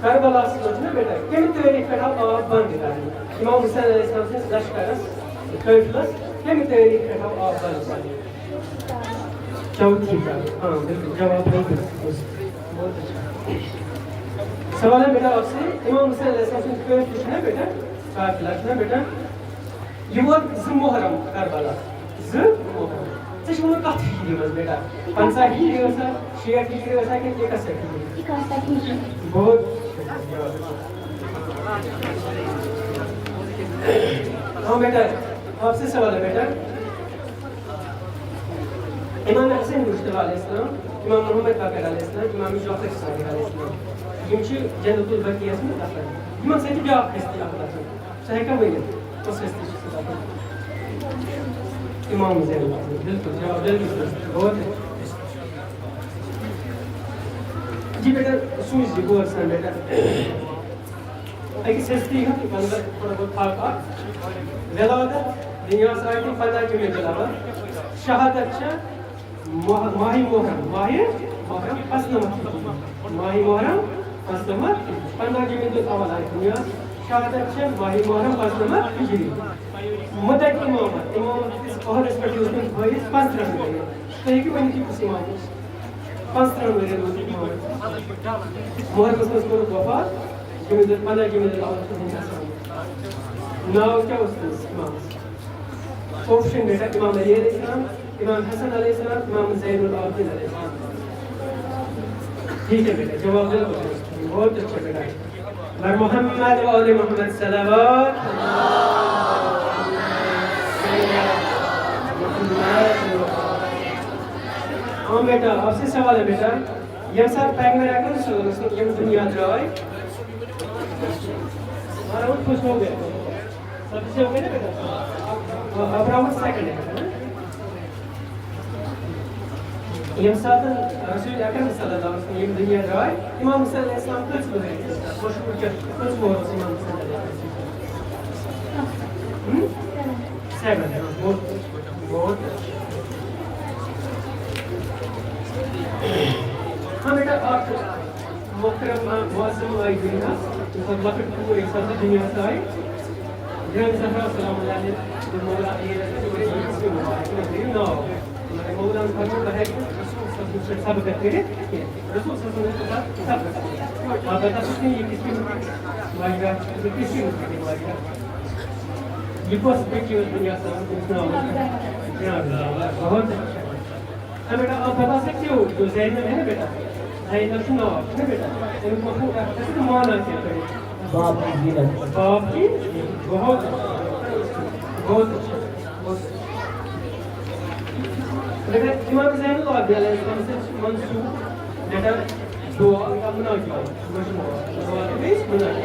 کربلاہس منٛز چھُنہ بیٹا، کمہِ تٲریخ پٮ۪ٹھ آو آب بنٛد کرنہٕ؟ امام حسین علیہ السلام سٕنٛدِس لشکرس، قٲفلس کمہِ تٲریخ پٮ۪ٹھ آو آب بنہٕ؟ چلو ٹھیک ہے، ہاں بالکل، جواب بالکل۔ بہت اچھا۔ سوال ہے بیٹا آپ سے، امام حسین علیہ السلام سٕنٛدِ قٲفلہٕ چھُ نا بیٹا، قافلہ چھُ نا بیٹا، یہِ ووت زٕ محرم کربلا، زٕ محرم۔ ژےٚ چھُ ووٚنمُت کتھ ہجری منٛز بیٹا؟ پنٛژاہ ہجری ٲسا، شیٹھ ہجری ٲسا کِنہٕ اِکسٹھ ہجری؟ اِکسٹھ ہجری۔ بہت شکریہ۔ ہاں بیٹا، آپ سے سوال ہے بیٹا۔ امام حسین مجتبیٰ علیہ السلام، امام محمد باقر علیہ السلام، امام جعفر صادق علیہ السلام، یِم چھِ جنت البقیعس منٛز دفن۔ یِمن سۭتۍ چھِ بیٛاکھ ہستی اکھ دفن۔ سُہ ہیٚکیٛاہ ؤنِتھ؟ کۄس ہستی چھِ سُہ دفن؟ امام زین العابدین۔ بالکل، جواب بالکل درست۔ بہت اچھا۔ جی بیٹا، سوٗنچ زِ غور سان بیٹا۔ أکِس ہستی ہُنٛد، مطلب، تھوڑا بہت فرق اکھ۔ ولادت دُنیاہس آیہِ تٔمۍ پنٛداہ جمیدی الاول۔ شہادت چھےٚ ماہ، ماہِ محرم، ماہِ محرم پانٛژنمتھ ہجری۔ ماہِ محرم پانٛژنمتھ، پنٛداہ جمیدی الاول آیہِ دُنیاہس۔ شہادت چھےٚ ماہِ محرم پانٛژنمتھ ہجری۔ مدت امامت، امامت کِس عہدس پٮ۪ٹھ روٗز تٔمۍ فٲیِز پانٛژترٕٛہن ؤرین۔ تُہۍ ہیٚکِو ؤنِتھ، یہِ کُس امام اوس؟ پانٛژترٕٛہن ؤرین اوس یہِ امام۔ محرمس منٛز کوٚرُکھ وفات، جمیدی، پنٛداہ جمیدی الاول چھُ وُنہِ گژھان۔ ناو کیٛاہ اوس تٔمِس امامس؟ آپشن بیٹا، امام علی علیہ السلام، امام حسن علیہ السلام، امام زین العابدین علیہ السلام۔ ٹھیک ہے بیٹا، جواب دے۔ بہت اچھا بیٹا۔ بر محمد و آل محمد صلوات۔ ہاں بیٹا، آپ سے سوال ہے بیٹا۔ ییٚمہِ ساتہٕ پیغمبر اکرم صلی اللہ علیہ وسلم ییٚمہِ دُنیا درٛاے، مارا وۄنۍ خوش ہو گیا۔ سب سے ہو گیا نا بیٹا؟ آ، آ، برابر سیکنڈ ہے نا؟ ییٚمہِ ساتہٕ رسول اکرم صلی اللہ علیہ وسلم ییٚمہِ دُنیا درٛاے، امام حسین علیہ السلام کٔژ وُہٕرۍ ٲسۍ؟ مشہوٗر چھِ، کٔژ وُہُر اوس امام حسین علیہ السلام؟ ہم؟ سیون، ہاں، بہت، بہت۔ ہاں بیٹا، آپ محترم معظم آئی دنیا، ییٚمہِ ساتہٕ لۄکٕٹ کوٗر ییٚمہِ ساتہٕ دُنیاہَس آیہِ، جناب زہرا سلام اللہ علیہ، تہٕ مولا علی رضا، تِمَن چھِ یہِ مُبارک، تِمَن چھِ یہِ ناو۔ مگر مولانا فرموو، بہٕ ہیٚکہٕ نہٕ رسول صلی اللہ علیہ وسلم سۭتۍ سبقت کٔرِتھ کینٛہہ۔ رسول صلی اللہ علیہ وسلم سۭتۍ سبقت کٔرِتھ۔ البتہ سُہ چھُنہٕ یہِ کِتھ کٔنۍ واجبہ، یہِ کِتھ کٔنۍ واجبہ۔ یہِ کۄس بٔچی ٲس دُنیاہَس منٛز، تٔمِس ناو اوس؟ جناب زہرا، بہت اچھا۔ ہاں بیٹا، آپ بتا سکتے ہو، جو زینب ہے نا بیٹا، زینب چھُ ناو، چھُ نا بیٹا؟ اَمیُک مفہوم کیٛاہ چھُ؟ معنی کیٛاہ چھُ؟ باپ کی زینت۔ باپ کی زینت۔ بہت اچھا، بہت اچھا، بہت اچھا۔ بیٹا، امام زین العابدین علیہ السلام سۭتۍ چھُ منسوب، بیٹا، دعا یا مناجات، مجموعہ، دعا تہٕ بیٚیہِ مناجات۔